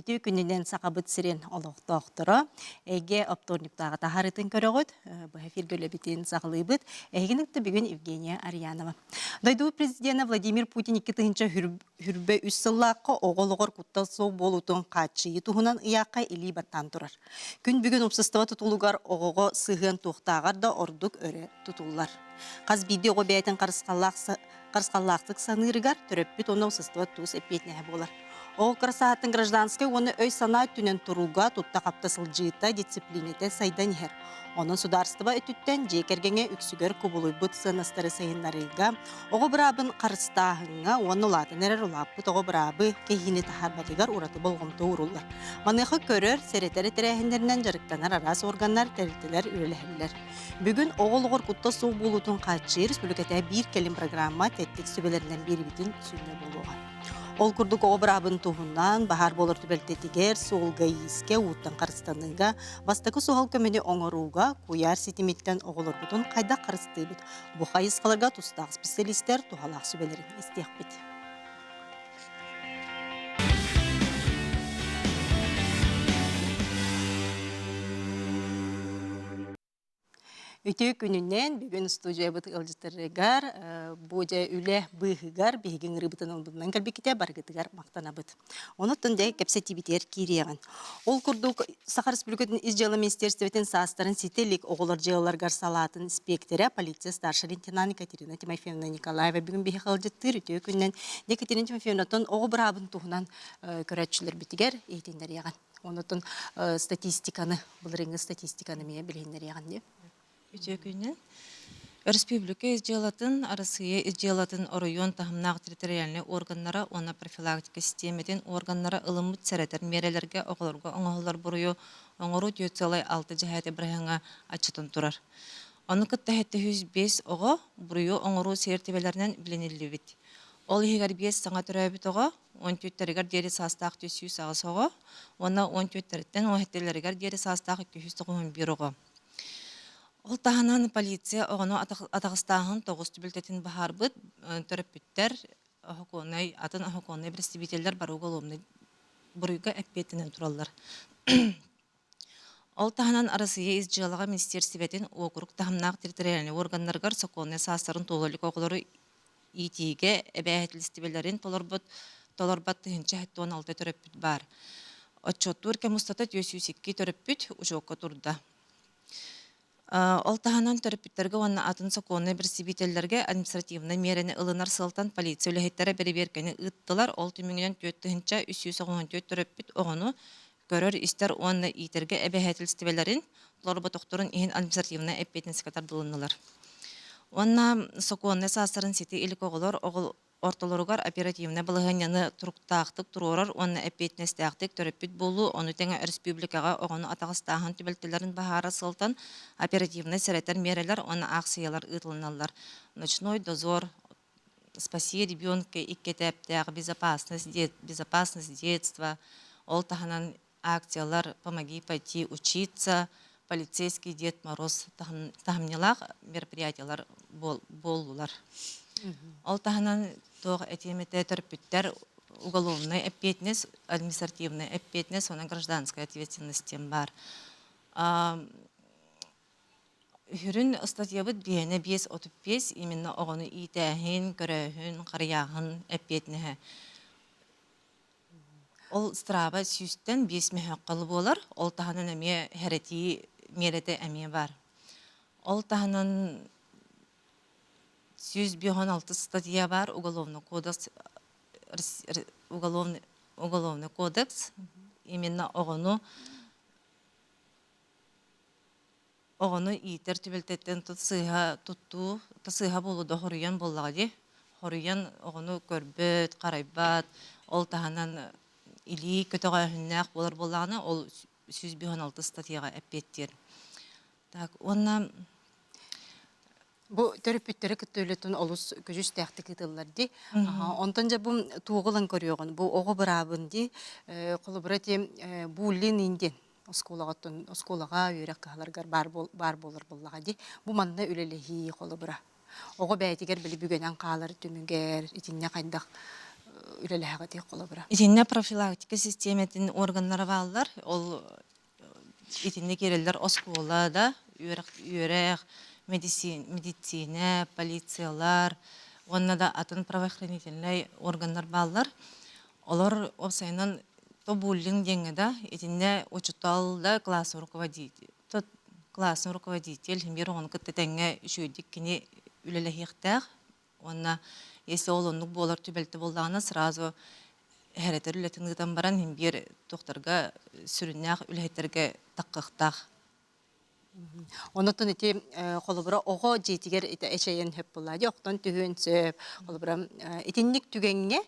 Үтүө күнүнэн Сахабыт сирин олохтоохторо эйгэ оптуорньуктааҕы таһаарыытын көрөҕүт. Быһа эфиргэ үлэбитин саҕалыыбыт. Эһигини кытта бүгүн Евгения Арьянова. Дойду президенэ Владимир Путин 2023 сыллаахха оҕо олоҕор куттал суох буолуутун хааччыйыы туһунан ыйаахха илии баттаан турар. Күн бүгүн уопсастыба тутулугар оҕоҕо сыһыан туохтааҕар да ордук өрө тутуллар. Хас биирдии оҕо бэйэтин харысхаллаах харысхаллаахтык саныырыгар төрөппүт уонна уопсастыба тус эппиэтинэһэ буолар. Оҕо кыра саһааттан гражданскай уонна өй-санаа өттүнэн туруга, тутта-хапта сылдьыыта, дисциплинэтэ сайдан иһэр. Онон судаарыстыба өттүттэн дьиэ кэргэҥҥэ үксүгэр кубулуйбут сыаннастары сайыннарыыга, оҕо быраабын харыстааһыҥҥа уонна улаатан эрэр улааппыт оҕо быраабы кэһиини таһаарбатыгар ураты болҕомто ууруллар. Маныаха көрөр, сэрэтэр тэрээһиннэринэн дьарыктанар араас органнар, тэрилтэлэр үлэлэһэллэр. Бүгүн оҕо олоҕор куттал суох буолуутун хааччыйар республиката биир кэлим программа тэттик сүбэлэринэн биэрибитин сүнньэ буолуоҕа. Ол курдук оҕо быраабын туһунан баһаар буолар түбэлтэтигэр, суолга-иискэ, ууттан харыстаныыга, бастакы суһал көмөнү оҥорууга куйаар ситимиттэн оҕолорбутун хайдах харыстыыбыт? Бу хайысхаларга тустаах специалистэр туһалаах сүбэлэрин истиэхпит. Үтүө күнүнэн бүгүн студиябыт ыалдьыттарыгар бу дьэ үлэ быыһыгар биһиги ыҥырыыбытын ылбытынан кэлбиккитэ барыгытыгар махтанабыт. Онуттан дьэ кэпсэтиибитигэр киириэҕин. Ол курдук Саха Республикатын Ис дьыала министиэристибэтин саастарын ситэ илик оҕолор дьыалаларыгар салаатын инспектора, полиция старшай лейтенант Екатерина Тимофеевна Николаева бүгүн биһиэхэ ыалдьыттыыр үтүө күнүнэн Екатерина Тимофеевнаттан оҕо быраабын туһунан көрөөччүлэрбитигэр иһитиннэриэҕин. Онотон статистиканы, былырыыҥҥы статистиканы эмиэ билиһиннэриэҕин дии. Үтүө күнүнэн. Өрөспүүбүлүкэ ис дьыалатын, Арассыыйа ис дьыалатын оройуон таһымнаах территориальнай органнара уонна профилактика систиэмэтин органнара ылыммыт сэрэтэр миэрэлэргэ оҕолорго оҥоһуллар буруйу оҥоруу 4,6 дьэһээти бырыһыаҥҥа аччатан турар. Ону кытта 705 оҕо буруйу оҥоруу сиэртибэлэринэн билиниллибит. Ол иһигэр биэс саҥа төрөөбүт оҕо, 14-тэригэр диэри саастаах 308 оҕо уонна 14-тэриттэн 17-лэригэр диэри саастаах 291 оҕо. Ол таһынан полиция оҕону атаҕастааһын тоҕус түбэлтэтин баһаарбыт төрөппүттэр оһокуоннай, атын оһокуоннай представителлэр бары уголовнай буруйга эппиэттэнэн тураллар. Ол таһынан Арассыыйа Ис дьыалаҕа министиэристибэтин уокурук таһымнаах территориальнай уорганнарыгар сокуоннай саастарын туола илик оҕолору иитиигэ эбээһинэстибэлэрин толорбут толорбот 1076 төрөппүт баар. Отчуоттуур кэм устата 402 төрөппүт учуокка турда. Ол таһынан төрөппүттэргэ уонна атын сокуоннай бэрэстэбиитэллэргэ административнай миэрэни ылынар сыалтан полиция үлэһиттэрэ бэрэбиэркэни ыыттылар. Ол түмүгүнэн 4394 төрөппүт оҕону көрөр-истэр уонна иитэргэ эбэһээтилистибэлэрин толорботохторун иһин административнай эппиэтинэскэ тардылыннылар. Уонна сокуоннай саастарын сити илик оҕолор ортолоругар оперативнай балаһыанньаны туруктаахтык туруорар уонна эппиэтинэстээхтик төрөппүт буолуу, ону тэҥэ өрөспүүбүлүкэҕэ оҕону атаҕастааһын түбэлтэлэрин быһаарар сыалтан оперативнай сэрэтэр миэрэлэр уонна аахсыйалар ыытылыналлар. Ночной дозор, Спаси ребенка икки этээптээх безопасность, безопасность детства, ол таһынан акциялар «Помоги пойти учиться», «Полицейский Дед Мороз» таһымньылаах мероприятиялар буоллулар. Ол таһынан туох этиэм этэ төрөппүттэр уголовнай эппиэтинэс, административнай эппиэтинэс уонна гражданская ответственность диэн баар. Сүрүн ыстатыйабыт биһиэнэ 5.35 именно оҕону иитээһин, көрөөһүн, харыйааһын эппиэтинэһэ. Ол страва сүүстэн биэс мөһөөххө буолар. Ол таһынан эмиэ хэрэтии миэрэтэ эмиэ баар. Ол таһынан 156 статья баар уголовный кодекс уголовный уголовный кодекс именно оҕону Оҕону иитэр түбэлтэттэн тут сыыһа туттуу, сыыһа буолуу да хоруйан буоллаҕа дии. Хоруйан оҕону көрбөт, харайбат, ол таһынан илии көтөҕөөһүннээх буолар буоллаҕына, ол 156 статьяҕа эппиэттиир. Так, уонна Бу төрөппүттэри кытта үлэтин олус көдьүүстээхтик ыытыллар дии. Онтон дьэ бу туоҕу ылан көрүөҕүн, бу оҕо быраабын дии. Холобура ити буллин диэн оскуолаҕа оскуолаҕа үөрэх кыһаларыгар баар баар буолар буоллаҕа дии. Бу манна үлэлэһии холобура. Оҕо бэйэтигэр били бүгэнэн хаалар түмүгэр итиннэ хайдах. үлэлэһэҕитий холобура? Итиннэ профилактика систиэмэтин органнара бааллар. Ол итиннэ киирэллэр оскуола да, үөрэх, үөрэх медицинэ, полициялар уонна да атын правоохранительнай органнар бааллар. Олор уопсайынан то буллинг диэҥҥэ да итиннэ учуутал да классный руководитель классный руководитель биир оҕону кытта тэҥҥэ үчүгэйдик кини үлэлэһиэхтээх уонна если ол оннук буолар түбэлтэ буоллаҕына сразу эһэрэтэр үлэтин ыытан баран иһин биир туохтарга сүрүннээх үлэһиттэргэ таххыахтаах. Онотон ити холобура оҕо дьиэтигэр ити эчэйэн сөп буолла дии охтон түһүөн сөп. Холобура итинник түгэҥҥэ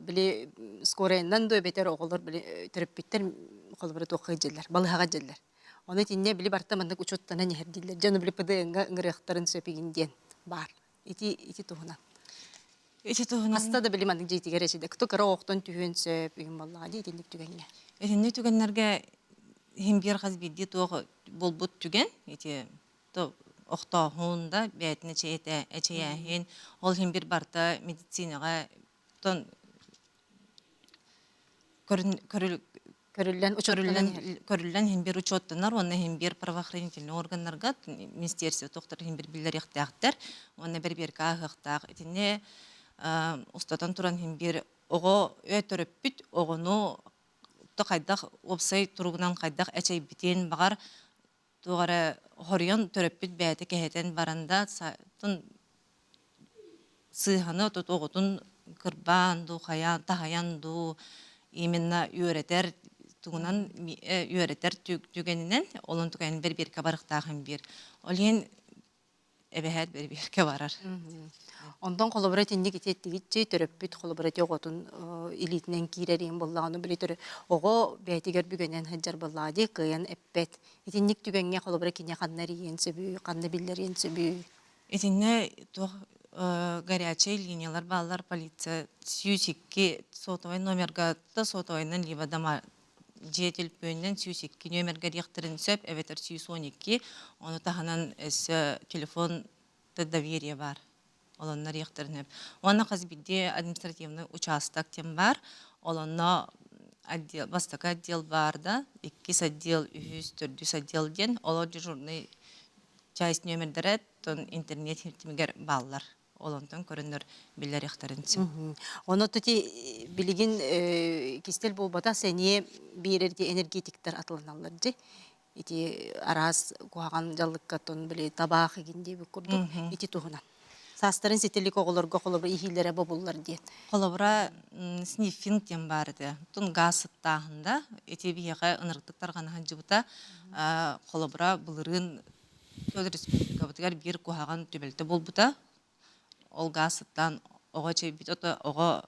били скорайынан дуу эбэтэр оҕолор били төрөппүттэр холобура туохха дьэллэр балыһаҕа дьэллэр. Ону итиннэ били барта маннык учуоттанан иһэр дииллэр. Дьону били ПДН-га ыҥырыахтарын сөп игин диэн баар. Ити ити туһунан. Ити туһунан Хаста да били маннык дьиэтигэр эчэйдэ. Кто кыра оҕохтон түһүөн сөп игин буоллаҕа дии итинник түгэҥҥэ. Итинник түгэннэргэ иһин биир хас биирдии туох буолбут түгэн ити охтооһун да бэйэтин эчэйэтэ эчэйээһин ол иһин бир барыта медицинаҕа тон Көрүллэн учуоттанан иһэр. Көрүллэн иһин биир учуоттанар уонна иһин биир правоохранительнай органнарга министерство тохтор иһин биир биллэриэхтээхтэр уонна бэрэбиэркэ ааһыахтаах. Итини устатан туран иһин биир оҕо төрөппүт оҕону хайдах уопсай туругунан хайдах эчэйбитин баҕар туох эрэ хоруйан төрөппүт бэйэтэ кэһэтэн баран да сыыһаны отут оҕотун кырбаан дуу хайаан таһайан дуу именно үөрэтэр тугунан үөрэтэр түгэнинэн олон түгэнин бэрбиэркэ барыхтаахын биир ол иһин эбэһээт бэрбиэркэ барар. Онтон холобура итинник ити эттигиччи төрөппүт холобура ити оҕотун илиитинэн киирэриин буоллаҕына били төрө оҕо бэйэтигэр бүгэнэн сылдьар буоллаҕа дии кыайан эппэт. Итинник түгэҥҥэ холобура кини ханна эрийиэн сөбүй, ханна биллэриэн сөбүй? Итиннэ туох горячай линиялар бааллар полиция 102 сотовай номерга да сотовайынан либо дома дьиэ төлөпүөнүнэн 102 нүөмэргэ диэхтэрин сөп эбэтэр 112 ону таһынан өссө телефон доверие баар олоннор диэхтэрин сөп уонна хас биирдии административный участок диэн баар ол онно отдел бастакы отдел баар да иккис отдел үһүс төрдүс отдел диэн олор дежурный часть нүөмэрдэрэ интернет ситимигэр бааллар ол онтон көрөннөр биллэриэхтэрин сөп. Ону ити билигин кистэл буолбатах сэниэ биэрэр энергетиктэр атыланаллар дьи. Ити араас куһаҕан дьаллыккаттан били табаах игин диэбит курдук ити туһунан. Саастарын ситилик оҕолорго холобура иһиилэрэ бобуллар диэн. Холобура сниффинг диэн баар этэ. Тун газ сыттааһында ити биһиэхэ ынырыктык тарҕана сылдьыбыта. Холобура былырыын Республикабытыгар биир куһаҕан түбэлтэ буолбута. Ол гаасыттан оҕо эчэйбит ото оҕо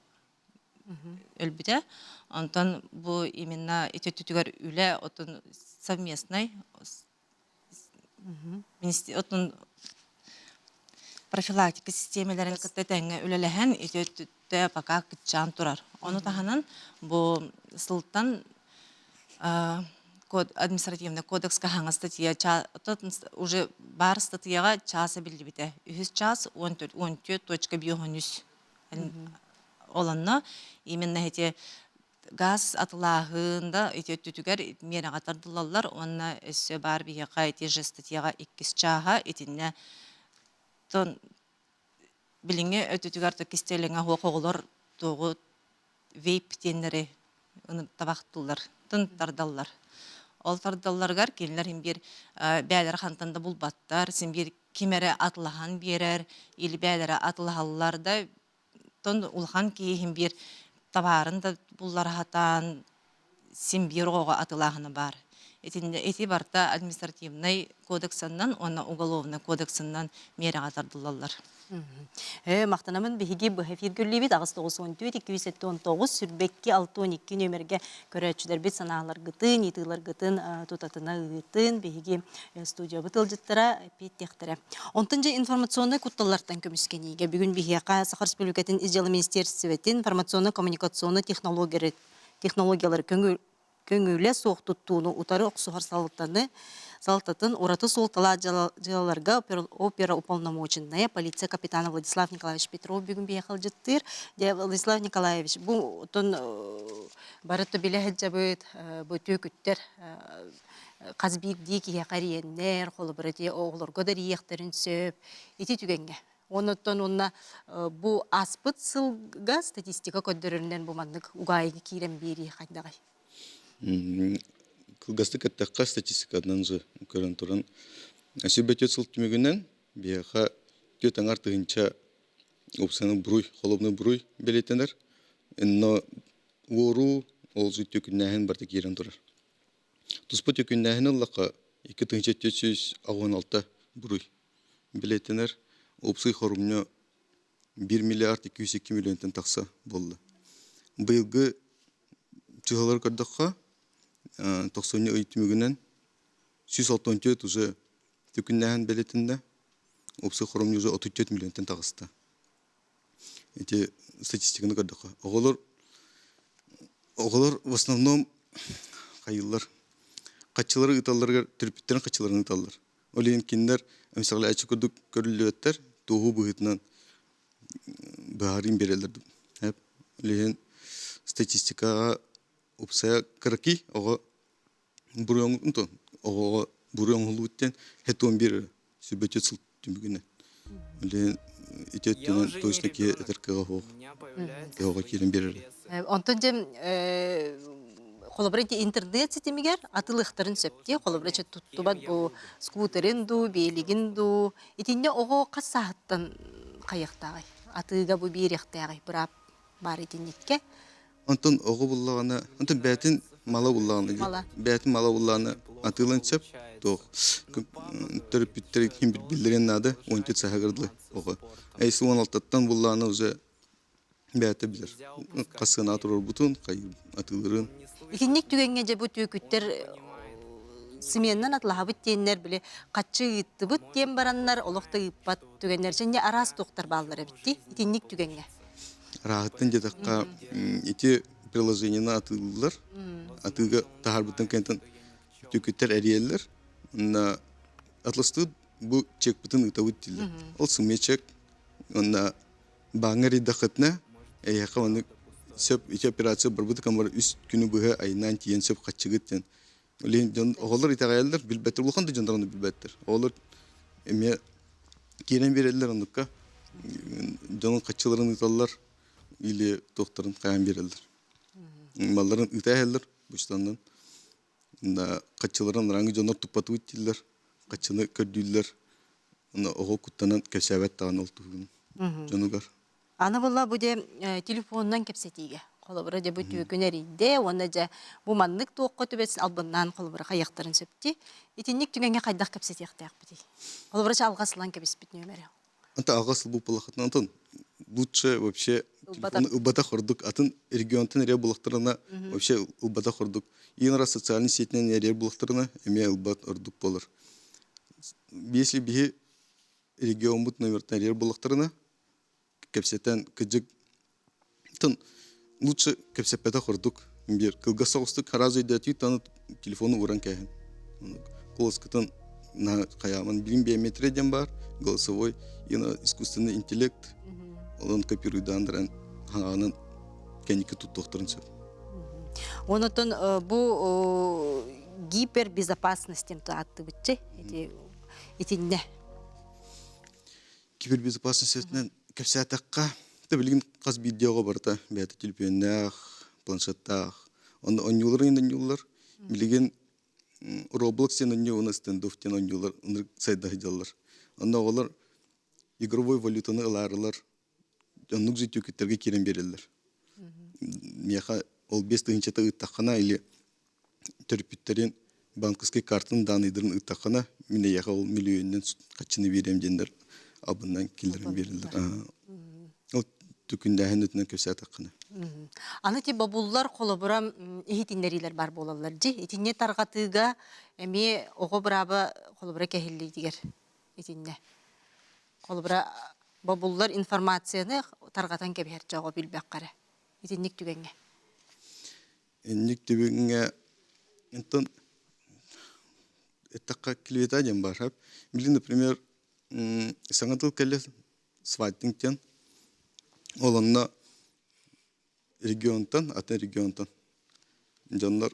өлбүтэ. Онтон бу именно ити өттүтүгэр үлэ отун совместный отун профилактика систиэмэлэрин кытта тэҥҥэ үлэлэһэн ити өттүттэ пока кыччаан турар. Ону таһынан бу сылтан административный кодекска хаҥас статья уже баар статьяҕа чаас эбиллибитэ. Үһүс чаас 14.5 Ол онно именно эти газ атылааһын да ити өттүтүгэр миэрэҕэ тардылаллар уонна өссө баар биһиэхэ ити же статьяҕа иккис чааһа итиннэ билиҥҥи өттүтүгэр кистэлэҥэ суох оҕолор туоҕу вейп диэннэри табахтыыллар, тардаллар. Ол тардалларыгар кинилэр син биир бэйэлэрэ хантан да булбаттар, син биир ким эрэ атылаһан биэрэр, или бэйэлэрэ атылаһаллар да тон улахан киһи иһин биир табаарын да буллара сатаан син биир оҕоҕо атылааһына баар. Итиннэ ити барыта административнай кодексанан уонна уголовнай кодексынан миэрэҕэ тардыллаллар. Махтанамын биһиги быһа эфиргэ үллүүбүт 894 279 сүрбэкки 62 нүөмэргэ көрөөччүлэрбит санааларгытын, ыйытыыларгытын тутатына ыытын биһиги студиябыт ыалдьыттара эппиэттиэхтэрэ. Онтон дьэ информационнай кутталлартан көмүскэниигэ бүгүн биһиэхэ Саха Республикатын Ис дьыала министиэристибэтин информационно-коммуникационнай технологиялары көҥүлэ суох туттууну утары охсуһар салалтаны. Салалтатын ураты суолталаах дьыалаларга опера уполномоченная полиция капитана Владислав Николаевич Петров бүгүн биһиэхэ ыалдьыттыыр. Дьэ, Владислав Николаевич, бу отон бары билэ сылдьабыт, бу түөкүттэр хас биирдии киһиэхэ эриэннэр, холобура ити оҕолорго да эрийиэхтэрин сөп. Ити түгэҥҥэ. Онуттан уонна бу ааспыт сылга статистика көрдөрөрүнэн бу маннык угаайыга киирэн биэрии хайдаҕый? Кылгастык эттэххэ, статистиканан же көрөн туран, 24 сыл түмүгүнэн биһиэхэ 4,5 тыһыынча уопсайынан буруй, холобунай буруй бэлиэтэнэр. Инно уоруу, ол түкүннээһин барыта киирэн турар. Туспа түкүннээһин ыллахха 2486 буруй бэлиэтэнэр. Уопсай хорумньу 1 миллиард 202 миллионтан тахса буолла. Быйылгы чыһылары көрдөххө, тохсунньу ый түмүгүнэн 164 уже түкүннээһин бэлиэтиннэ, уопсай хоромньу уже 34 миллионтан таҕыста. Ити статистиканы көрдөххө. Оҕолор оҕолор в основном хайыыллар хаччылары ыыталларыгар төрөппүттэрин хаччыларын ыыталлар. Ол иһин кинилэр эмсэҕэлээччи курдук көрүллүбэттэр, туоһу быһыытынан быһаарыын биэрэллэр. Ол иһин статистикаҕа уопсайа кыракый оҕо буруйун оҕоҕо буруй оҥоһуллубут диэн 71 сүбэтит сыл түмүгүнэн. Ол иһин ити Я өттүнэн уже не точно киһи ребенок, этэр кыаҕа у суох. меня Киһи появляются оҕо свои киирэн биэрэр. интересы. Онтон дьэ холобура ити интернет ситимигэр атылыахтарын Я сөп дии. должен Холобура чэ понять, кем туттубат я бу буду скутерин в дуу, биэлигин будущем. дуу. Итиннэ оҕо хас сааһыттан хайыахтааҕый? Атыыга бу биэриэхтээҕий быраап баар итинниккэ. Онтон оҕо буллаҕына, Мне онтон бэйэтин нравится мала буллаҕына дии. Мала. фотографировать, Бэйэтин мала буллаҕына неплохо атыылан сөп. Туох получается. Но папа говорит, төрөппүттэр что я ким должен биллэрин наада, 14 продолжать сааһыгар дылы заниматься оҕо. спортом. Эйси 16-тан буллаҕына уже бэйэтэ билэр. Нельзя Хас упускать сыанаҕа время. туруорбутун, атыылырын. Он не Итинник слышит түгэҥҥэ меня, дьэ бу он түөкүттэр не понимает и не сменнан верит мне. атлаһабыт диэннэр били хаччы А ыыттыбыт мой диэн же папа бараннар олох да знает, ыыппат что вот түгэннэр без дьэ араас меня туохтар бааллар ничего в эбит дии жизни не итинник түгэҥҥэ. получится. Арааһыттан Поэтому диэтэххэ, он держит. ити приложениены атыылыыллар. Атыыга Возможно, он таһаарбытын знает, кэнтэн что я никчемный. түөкүттэр эрийэллэр. Уонна атластыыр бу чекпытын ыытабыт дииллэр. Ол сымыйа чек уонна бааҥҥа эрийдэххитинэ Может, это и эйиэхэ маннык правда пустое сөп ити место. операция барбыт камара үс күнү быһа айнаан тиийэн сөп хаччыгыт диэн. Ол иһин дьон оҕолор итэҕэйэллэр, билбэттэр, улахан да дьон даҕаны билбэттэр. Оҕолор эмиэ киирэн биэрэллэр оннукка дьонун хаччыларын ыыталлар или туохтарын хайаан биэрэллэр. Малларын ыыта иһэллэр бучтаннан. Хаччыларын араҥы дьоннор туппатыбыт дииллэр, хаччыны көрдүүллэр. Уонна оҕо куттанан кэпсээбэт даҕаны ол туһунан дьонугар. Аны була бу дьэ телефонунан кэпсэтиигэ. Холобура дьэ бу түөкүн эрийдэ уонна дьэ бу маннык туохха түбэсин албыннаан холобура хайыахтарын сөптүй. Итинник түгэҥҥэ хайдах кэпсэтиэхтээхпитий? Холобура чэ алҕас ылан кэбиспит нүөмэрэ. Anta аҕа сыл буоллаххытына онтон лучше вообще телефону Ылбатар. ылбатах ордук атын регионтан эрэ булахтарына вообще ылбатах ордук. Иин раз социальный сетинэн эрэ булахтарына эмиэ ылбат ордук болар. Если биһи региоммут номертан эрэ булахтарына кэпсэтэн кыдьык Тын лучше кэпсэппэтэх ордук биир кылгас соҕустук сразу өйдөөтүү таны телефону ууран кээһин. Голоскытын хайааман билим биометрия диэн баар голосовой искусственный интеллект онон копируйдаан даран хаҥаҕынан кэнники туттуохтарын сөп. Онотон бу гипербезопасность диэн ааттыбытчы ити итиннэ. Кибербезопасность өттүнэн кэпсээтэххэ, да билигин хас биирдии оҕо барыта бэйэтэ түлүпүөннээх, планшеттаах. Онно оонньуулар оонньууллар. Билигин Roblox диэн оонньуу уонна Standoff диэн оонньуулар ынырык сайда сылдьаллар. Онно оҕолор игровой валютаны ылаарылар, оннук же түөкүттэргэ киирэн биэрэллэр. Миэхэ ол 5 тыһыынчата ыыттаххына или төрөппүттэрин банковскай картын даанайдарын ыыттаххына, мин эйиэхэ ол миллионунан хаччыны биэриэм диэннэр абынан киллэрэн биэрэллэр. Ол түкүндээһин өтүнэн кэпсээтэххинэ. Аны ти бобуллар холобура иһитиннэриилэр бар буолаллар дьи. Итинне тарҕатыыга эмиэ оҕо бырааба холобура кэһиллиитигэр итиннэ. Холобура бобуллар информацияны тарҕатан кэбиһэр дьоҕо билбэххэ эрэ. Итинник түгэҥҥэ. Инник түбүҥҥэ онтон Эттэххэ клевета диэн баар. Билин, например, саҥа тыл кэллэ сваттинг диэн. Ол онно регионтан, атын регионтан дьоннор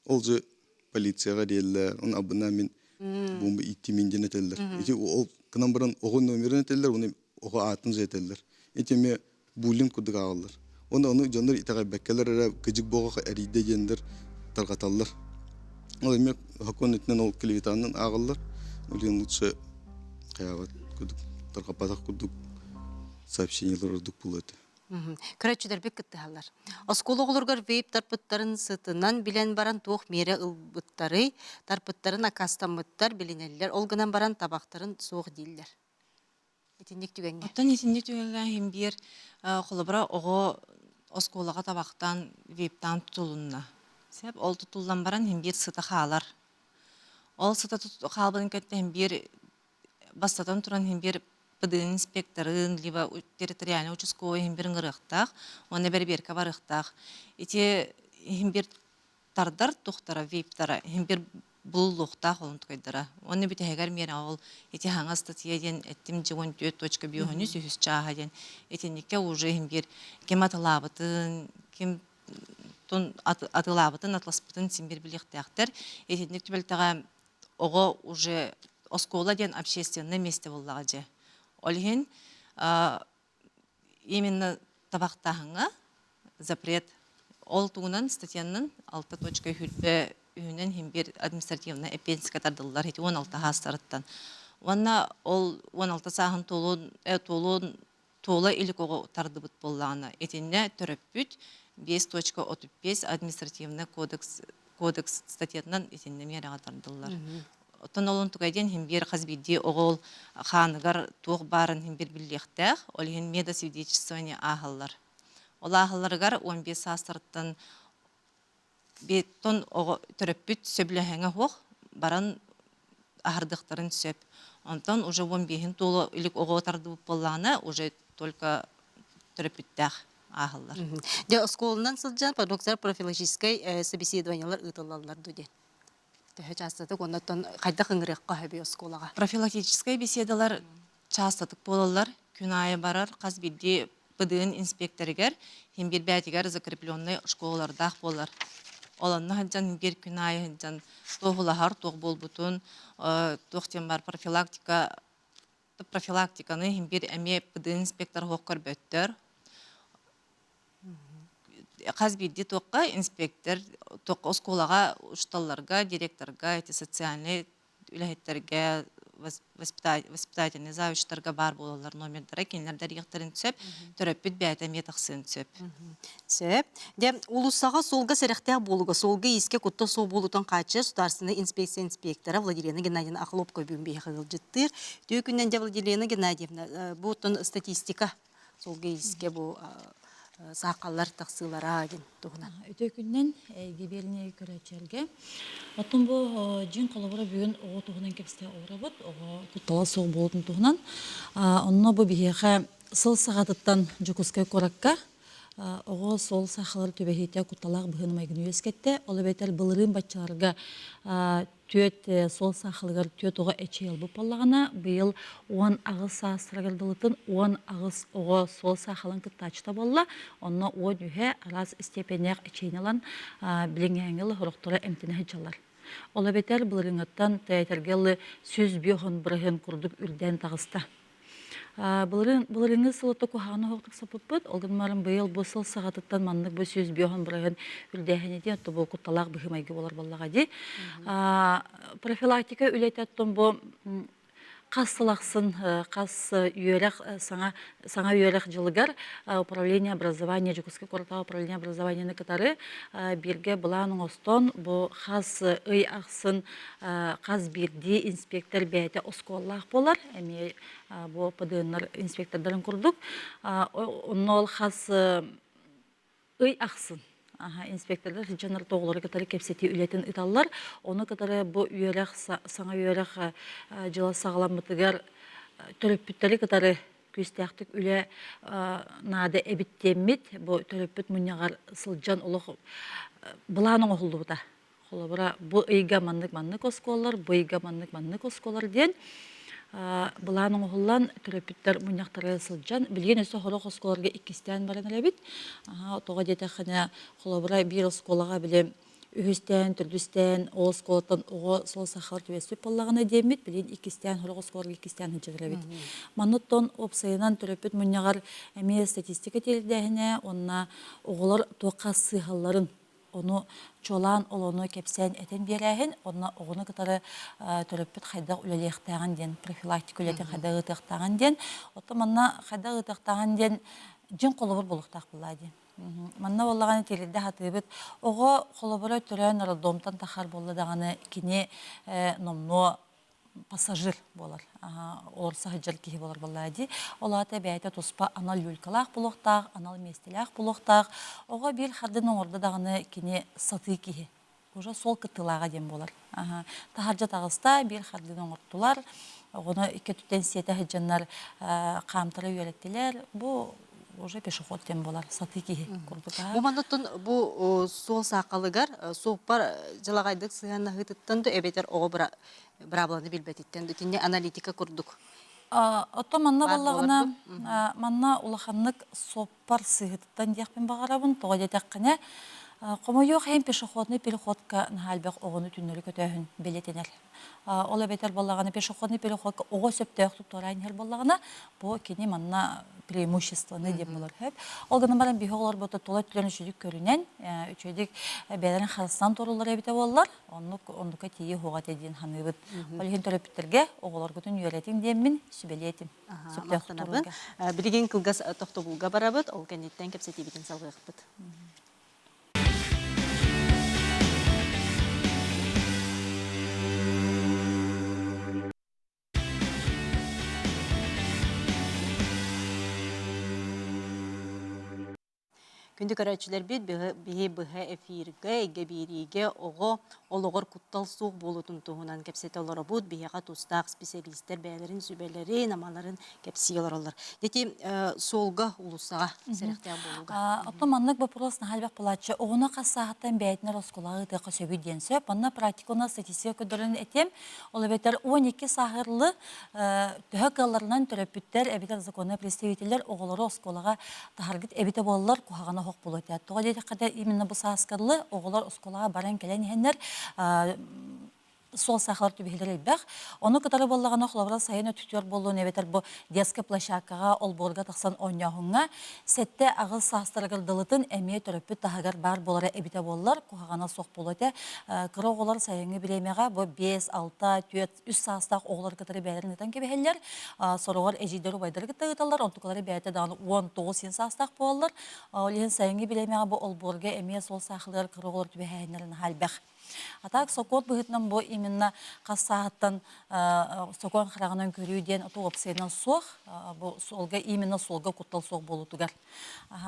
ол же полицияҕа диэллэр, оны абына мин бомба ииттимин диэн этэллэр. Ити ол гынан баран оҕо номерын этэллэр, оны оҕо аатын же этэллэр. Ити эмиэ буллинг курдук ааҕаллар. Уонна ону дьоннор итэҕэйбэккэлэр эрэ кыдьык буоҕа эрийдэ диэннэр тарҕаталлар. Ол эмиэ сокуон өттүнэн ол клеветанан ааҕаллар. Блин, лучше хайаабат курдук тарҕаппатах курдук сообщениелар ордук буолуо этэ. Көрөөччүлэрбит кыттыһаллар. Оскуола оҕолоругар вейп тарпыттарын сытынан билэн баран туох миэрэ ылбыттарый, тарпыттарын аккаастаммыттар билинэллэр, ол гынан баран табахтарын суох дииллэр. Итинник түгэҥҥэ. Оттон итинник түгэҥҥэ иһин биир холобура оҕо оскуолаҕа табахтаан вейптаан тутулунна. Сөп ол тутуллан баран иһин биир сыта хаалар. Ол сыта хаалбытын кэннэ иһин биир бастатан туран иһин биир ПДН инспекторын либо территориальный участковый иһин биир ыҥырыахтаах уонна бэрэбиэркэ барыахтаах. Ити иһин биир тардар тухтара виптара иһин бир булуллуохтаах олунтукайдара. Уонна бүтэһигэр миэрэ ол ити хаҥа статья диэн эттим дьэ 14.5 үһүс чааһа диэн итинниккэ уже иһин биир ким атылаабытын, ким атылаабытын, атласпытын син бир билиэхтээхтэр. Итинник түбэлтэҕэ оҕо уже оскуола диэн общественное место буоллаҕа дьэ. Ол иһин именно табахтааһыҥҥа запрет ол тугунан статьянан 6.1 үһүнэн иһин биир административнай эппиэтинэскэ тардыллар ити 16 саастарыттан уонна ол 16 сааһын туолуон туолуон туола илик оҕо тардыбыт буоллаҕына итиннэ төрөппүт 5.35 административный кодекс кодекс статьятынан итиннэ миэрэҕэ тардыллар. Оттон ол онтугай диэн иһин биир хас биирдии оҕо ол хааныгар туох баарын иһин биир биллиэхтээх, ол иһин медосвидетельствование ааһаллар. Ол ааһалларыгар 15 саастарыттан тон оҕо төрөппүт сөбүлэһэҥэ суох баран аһардыахтарын сөп. Онтон уже 15-ин туола илик оҕо тардыбыт буоллаҕына уже только төрөппүттээх ааһаллар. Дьэ, оскуоланан сылдьан продукция профилактическай собеседованиелар ыытыллаллар дуу диэн. Төһө чаастатык оннуттан хайдах ыҥырыахха сөбүй оскуолаҕа? Профилактическай беседалар чаастатык буолаллар. Күн аайы барар хас биирдии ПДН инспекторыгар иһин биэрбээтигэр закрепленный школалардаах буолар. Ол онно сылдьан биир күн аайы сылдьан туоһулаһар, туох буолбутун, туох диэн бар профилактика профилактиканы иһин биир эмиэ ПДН инспектор оһох көрбөттөр. Хас биирдии туохха инспектор туохха оскуолаҕа учууталларга, директорга эти социальный үлэһиттэргэ воспитательный завучтарга баар буолаллар номердара кинилэр да эрийиэхтэрин сөп, төрөппүт бэйэтэ эмиэ тахсыан сөп. Сөп. Дьэ, уулуссаҕа суолга сэрэхтээх буолууга, суолга-иискэ куттал суох буолуутун хааччыйар Государственнай инспекция инспектора Владилена Геннадьевна Охлопкова бүгүн биһиэхэ ыалдьыттыыр. Үтүө күнүнэн дьэ, Владилена Геннадьевна, бу оттон статистика суолга-иискэ бу саахаллар тахсыылара диэн туһунан. Үтүө күнүнэн гибельнэй көрөөччүлэргэ. Оттон бу дьиҥ холобура бүгүн оҕо туһунан кэпсэтэ олоробут, оҕо куттала суох буолуутун туһунан. Онно бу биһиэхэ сыл саҕатыттан Дьокуускай куоракка оҕо суол саахалар түбэһиитэ кутталаах быһыыны-майгыны үөскэттэ. Ол эбэтэр былырыын баччаларга түөрт суол саахалыгар түөрт оҕо эчэйэ ылбыт буоллаҕына, быйыл 18 саастарыгар дылытын 18 оҕо суол саахалын кыттааччыта буолла. Онно 13 араас степеннээх эчэйиини ылан билиҥҥээҥҥи сорохторо эмтэнэ сылдьаллар. Ол эбэтэр былырыыҥҥыттан тээтэргэ ылы 105 бырыһыан курдук үрдээн таҕыста. Былырыыҥҥы сыл ото куһаҕаны оһохтук саппыппыт. Ол гынан баран быйыл бу сыл саҕатыттан маннык бу 105 бырыһыан үрдээһинэ диэн отто бу кутталаах быһыы-майгы буолар буоллаҕа дии. Профилактика үлэтэ оттон бу хас сыл ахсын хас үөрэх саҥа саҥа үөрэх дьылыгар управление образования Дьокуускай куораттааҕы управление образованиены кытары бииргэ былаан оҥостон бу хас ый ахсын хас биирдии инспектор бэйэтэ оскуолалаах буолар эмиэ бу ПДНнар инспектордарын курдук онно ол хас ый ахсын инспектордар сылдьаннар оҕолору кытары кэпсэтии үлэтин ыыталлар ону кытары бу үөрэх саҥа үөрэх дьыла саҕаламмытыгар төрөппүттэри кытары күүстээхтик үлэ наада эбит диэммит бу төрөппүт мунньаҕар сылдьан олох былаан оҥоһуллубута. Холобура, бу ыйга маннык-маннык оскуолалар, бу ыйга маннык-маннык оскуолалар диэн былаан оҥоһуллан төрөппүттэр мунньахтарыгар сылдьан, билигин өссө сорох оскуолаларга иккистээн баран эрэбит. Тоҕо диэтэххинэ, холобура, биир оскуолаҕа били үһүстээн, төрдүстээн ол оскуолаттан оҕо сол сахалар түбэспит буоллаҕына диэммит, билигин иккистээн сорох оскуолаларга иккистээн сылдьар эбит. Манныттан уопсайынан төрөппүт мунньаҕар эмиэ статистика тиэрдээһинэ уонна оҕолор туохха сыыһалларын ону чуолаан олону кэпсээн этэн биэрээһин уонна оҕону кытары төрөппүт хайдах үлэлиэхтээҕин диэн профилактика үлэтин хайдах ыытыахтааҕын диэн оттон манна хайдах ыытыахтааҕын диэн дьиҥ холобур буолуохтаах буоллаа диэн манна буоллаҕына тиэрдэ сатыыбыт оҕо холобура төрөөн роддомтан тахар буолла даҕаны кини номнуо пассажир буолар, олорсо сылдьар киһи буолар буоллаа дии. Ол аата бэйэтэ туспа анал люлькалаах буолуохтаах, анал миэстэлээх буолуохтаах. Оҕо биир хардын оҥордо даҕаны кини сатыы киһи. Уже суол кыттыылааҕа диэн буолар. Таһырдьа таҕыста, биир хардын оҥортулар. Оҕону икки өттүттэн сиэтэ сылдьаннар хаамтара үөрэттилэр. Бу уже пешеход диэн буолар, сатыы киһи курдук. Бу манныттан бу суол саахалыгар суоппар дьалаҕайдык сыһыаннаһыытыттан да эбэтэр оҕо быраабыланы билбэтиттэн да итиннэ аналитика курдук Оттон манна буоллаҕына, манна улаханнык суоппар сыыһытыттан диэхпин баҕарабын. Тоҕо диэтэххинэ, хомойуох иһин пешеходный переходка наһаа элбэх оҕону түннэри көтөөһүн бэлиэтэнэр. Ол эбэтэр буоллаҕына пешеходный переходка оҕо сөптөөхтүк туораан иһэр буоллаҕына, бу кини манна преимуществоны диэн буолар сөп. Ол гынан баран биһи оҕолорбут тула өттүлэрин үчүгүйдүк көрүнэн, үчүгэйдик бэйэлэрин харыстаан тураллар эбитэ буоллар, оннук оннука тиийэ суоҕа этэ диэн саныыбыт. Ол иһин төрөппүттэргэ оҕолоргутун үөрэтиҥ диэммин сүбэлиэтим. Махтанабын. Билигин кылгас тохтобулга барабыт, ол кэнниттэн кэпсэтиибитин салҕыахпыт. Күндү көрөөччүлэрбит, биһи быһа эфиргэ, эйгэ биэриигэ оҕо олоҕор куттал суох буолуутун туһунан кэпсэтэ олоробут. Биһиэхэ тустаах специалистэр бэйэлэрин сүбэлэрин, амаларын кэпсии олороллор. Ити суолга, уулуссаҕа сэрэхтээх буолууга. Оттон маннык вопрос наһаа элбэх буолааччы. Оҕону хас сааһыттан бэйэтинэр оскуолаҕа ыытыахха сөбүй диэн сөп. Онно практика уонна статистика көрдөрөн этиэм. Ол эбэтэр 12 сааһырлы төһө кыалларынан төрөппүттэр эбэтэр законнай представителлэр оҕолору оскуолаҕа таһаргыт эбитэ буоллар куһаҕана оһох буолуо этэ. Тоҕо диэтэххэ именно бу сааскарлы оҕолор оскуолаҕа баран кэлэн иһэннэр суол саахалар түбэһэлэр элбэх. Ону кытары буоллаҕына холобура сайын өттүтүгэр буоллун эбэтэр бу детскай площадкаҕа олбуорга тахсан оонньооһуҥҥа 7-8 саастарыгар дылытын эмиэ төрөппүт таһыгар баар буолара эбитэ буоллар куһаҕана суох буолуо этэ. Кыра оҕолор сайыҥҥы бириэмэҕэ бу 5, 6, 4, үс саастаах оҕолор кытары бэйэлэрин ыытан кэбиһэллэр. Сороҕор эдьиийдэр убайдары кытта ыыталлар, онтукалары бэйэтэ даҕаны 19 син саастаах буолаллар. Ол иһин сайыҥҥы бириэмэҕэ бу олбуорга эмиэ суол саахалыгар кыра оҕолор түбэһээһиннэрэ наһаа элбэх. А так сокуон быһыытынан бу именно хас сааһыттан сокуон хараҕынан көрүү диэн оту уопсайынан суох, бу суолга именно суолга куттал суох буолуутугар.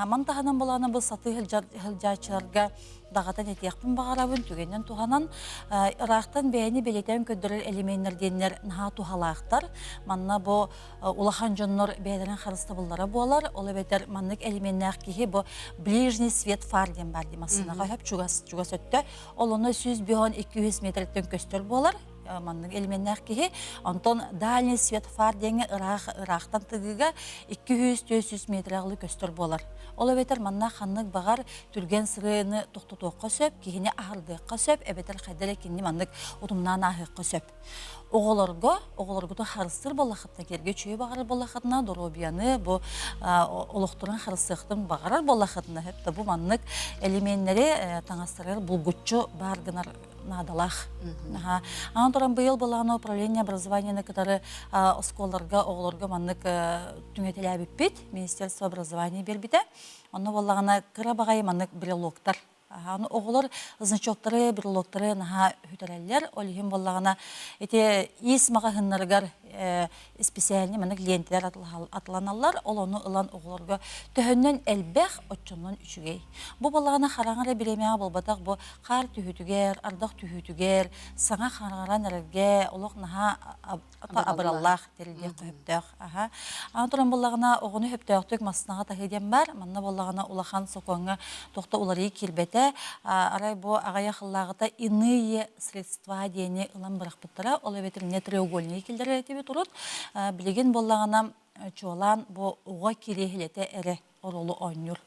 Ман таһынан булаана бу сатыы сылдьааччыларга даҕатан этиэхпин баҕарабын, түгэнинэн туһанан ыраахтан бэйэни бэлиэтээн көрдөрөр элеменнэр диэннэр наһаа туһалаахтар. Манна бу улахан дьоннор бэйэлэрин харыстабыллара буолар. Ол эбэтэр маннык элеменнээх киһи бу ближний свет фар диэн баар дии массыынаҕа хөп чугас чугас өттө. Ол онно 105-200 метртэн көстөр буолар. Маннык элеменнээх киһи. Онтон дальний свет фар диэҥҥэ ыраах ыраахтан тыгыыга 200-400 метр аҕылы көстөр буолар. Ол эбэтэр манна ханнык баҕар түргэн сырыыны тохтотуохха сөп, киһини аһардыахха сөп, эбэтэр хайда эрэ кинини маннык утумнаан ааһыахха сөп. Оҕолорго, оҕолоргутун харыстыыр буоллаххытына, кэргэ үчүгэй баҕарар буоллаххытына, доруобуйаны бу олохторун харыстыахтын баҕарар буоллаххытына, сөп да бу маннык элеменнэри таҥастарыгар булгуччу баар гынар наадалаах. Аны туран быйыл былаана управление образованиены кытары оскуолаларга оҕолорго маннык түҥэтэлээбиппит. Министерство образования биэрбитэ. Онно буоллаҕына кыра баҕайы маннык брелоктар. Аны оҕолор значоктары, брелоктары наһаа үтэрэллэр. Ол иһин буоллаҕына ити иис маҕаһыыннарыгар Исписээлини маннык лиэнтэлэр атыланаллар, ол ону ылан оҕолорго төһөннөн элбэх, оччонон үчүгэй. Бу балаҕана хараҥа эрэ бириэмэҕэ буолбатах, бу хаар түһүүтүгэр, ардах түһүүтүгэр, саҥа хараҥаран эрэргэ олох наһаа абыраллаах тэрилиэх хөптөөх. Аха. Аны туран буоллаҕына оҕону хөптөөхтүк массыынаҕа таһыы диэн баар. Манна буоллаҕына улахан сокуоҥҥа туох да уларыйыы киирбэтэ. Арай бу аҕыйах сыллааҕыта иные средства диэни ылан бырахпыттара. Ол эбэтэр не треугольнай киллэрэр этибит урут. Билигин буоллаҕына чуолаан бу оҕо кириэһилэтэ эрэ оруолу оонньуур.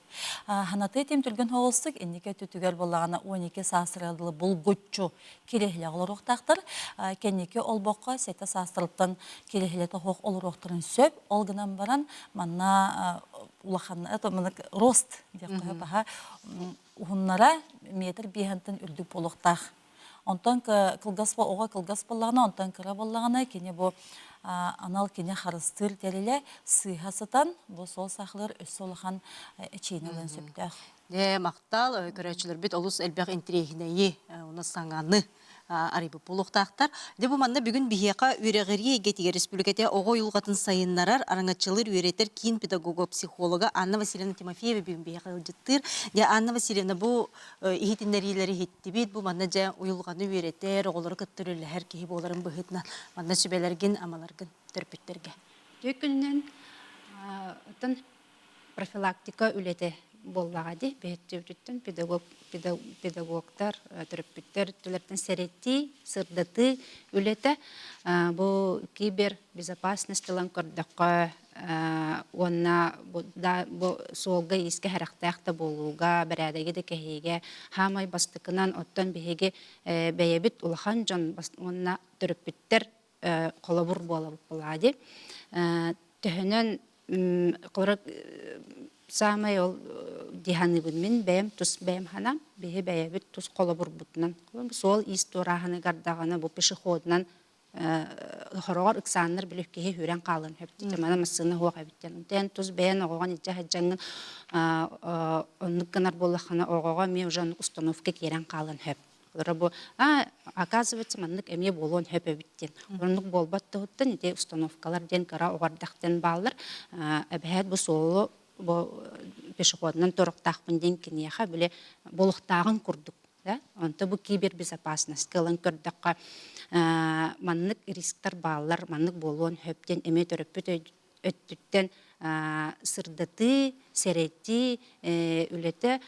Ханатыы тим түргэн соҕустук инники өттүтүгэр буоллаҕына 12 саастарыгар дылы булгуччу кириэһилэҕэ олоруохтаахтар. Кэнники олбоххо 7 саастарыттан кириэһилэтэ суох олоруохтарын сөп. Ол гынан баран манна улахан рост диэххэ баһа уһуннара метр биэһэнтэн үрдүк буолуохтаах. Онтон кылгас оҕо кылгас буоллаҕына, онтон кыра буоллаҕына кини бу анал кини харыстыыр тэрилэ сыыһа сытан бу суол саахалыгар өссө улахан эчиини ылыан сөптөөх. Дьэ, махтал, көрөөччүлэрбит олус элбэх интириэһинэйи, уонна саҥаны арыйбыт буолуохтаахтар. Дьэ бу манна бүгүн биһиэхэ үөрэҕирии эйгэтигэр республиката оҕо уйулҕатын сайыннарар, араҥаччылыыр үөрэтэр киин педагога-психолога Анна Васильевна Тимофеева бүгүн биһиэхэ ыалдьыттыыр. Дьэ, Анна Васильевна, бу иһитиннэриилэри иһиттибит, бу манна дьэ уйулҕаны үөрэтэр, оҕолору кытта үлэлэһэр киһи буоларын быһыытынан манна сүбэлэргин, амаларгын төрөппүттэргэ. Үтүө күнүнэн оттон профилактика үлэтэ буоллаҕа дии. Бэһэттибититтэн педагог, педагогтар, төрөппүттэр өттүлэриттэн сэрэтии, сырдатыы үлэтэ. Бу кибербезопасность ылан көрдөххө уонна бу, да, бу суолга-иискэ сэрэхтээх да буолууга, бэрээдэги да кэһиигэ хаамай бастакынан оттон биһиги бэйэбит улахан дьон уонна төрөппүттэр холобур буолабыт буолаа дии. Төһөнөн холобура саамай ол дии саныыбын мин бэйэм тус бэйэм санаам биһи бэйэбит тус холобурбутунан суол-иис туорааһыныгар даҕаны бу пешеходунан хороҕор ыксааннар били киһи үүрэн хаалан сөп мана массыына суох эбит диэн онтон тус бэйэн оҕоҕун илдьэ сылдьаҥҥын оннук гынар буоллаххына оҕоҕо эмиэ уже оннук установка киирэн хаалан сөп Олоро бу а оказывается маннык эмиэ буолуон сөп эбит диэн. Оннук буолбат туһуттан ити установкалар диэн кыра оҕордахтан бааллар. Эбэһээт бу суолу бу пешеходунан туруктаахпын диэн киниэхэ били буолуохтааҕын курдук да онто бу кибербезопасность ылан көрдөххө маннык рисктар бааллар маннык буолуон сөп диэн эмиэ төрөппүт өттүттэн сырдатыы, сэрэтии үлэтэ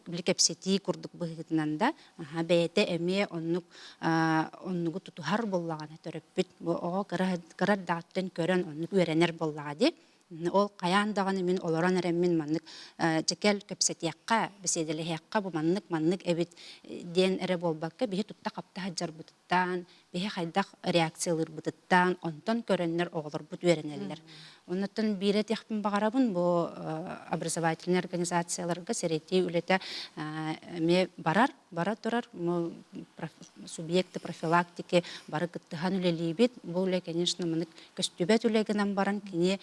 били кэпсэтии курдук быһыытынан да бэйэтэ эмиэ оннук оннугу тутуһар буоллаҕына төрөппүт бу оҕо кыра кыра эрдэҕиттэн көрөн оннук үөрэнэр буоллаҕа дии. Ол хайаан даҕаны мин олорон эрэммин маннык дьэкэл кэпсэтиэххэ, бэсиэдэлэһиэххэ бу маннык маннык эбит диэн эрэ буолбакка биһи тутта-хапта сылдьарбытыттан биһи хайдах реакциялыырбытыттан онтон көрөннөр оҕолорбут үөрэнэллэр. Оннуттан биир этиэхпин баҕарабын бу образовательнай организацияларга сэрэтии үлэтэ эмиэ барар, бара турар. Субъекты профилактики бары кыттыһан үлэлиибит. Бу үлэ, конечно, маннык көстүбэт үлэ гынан баран кини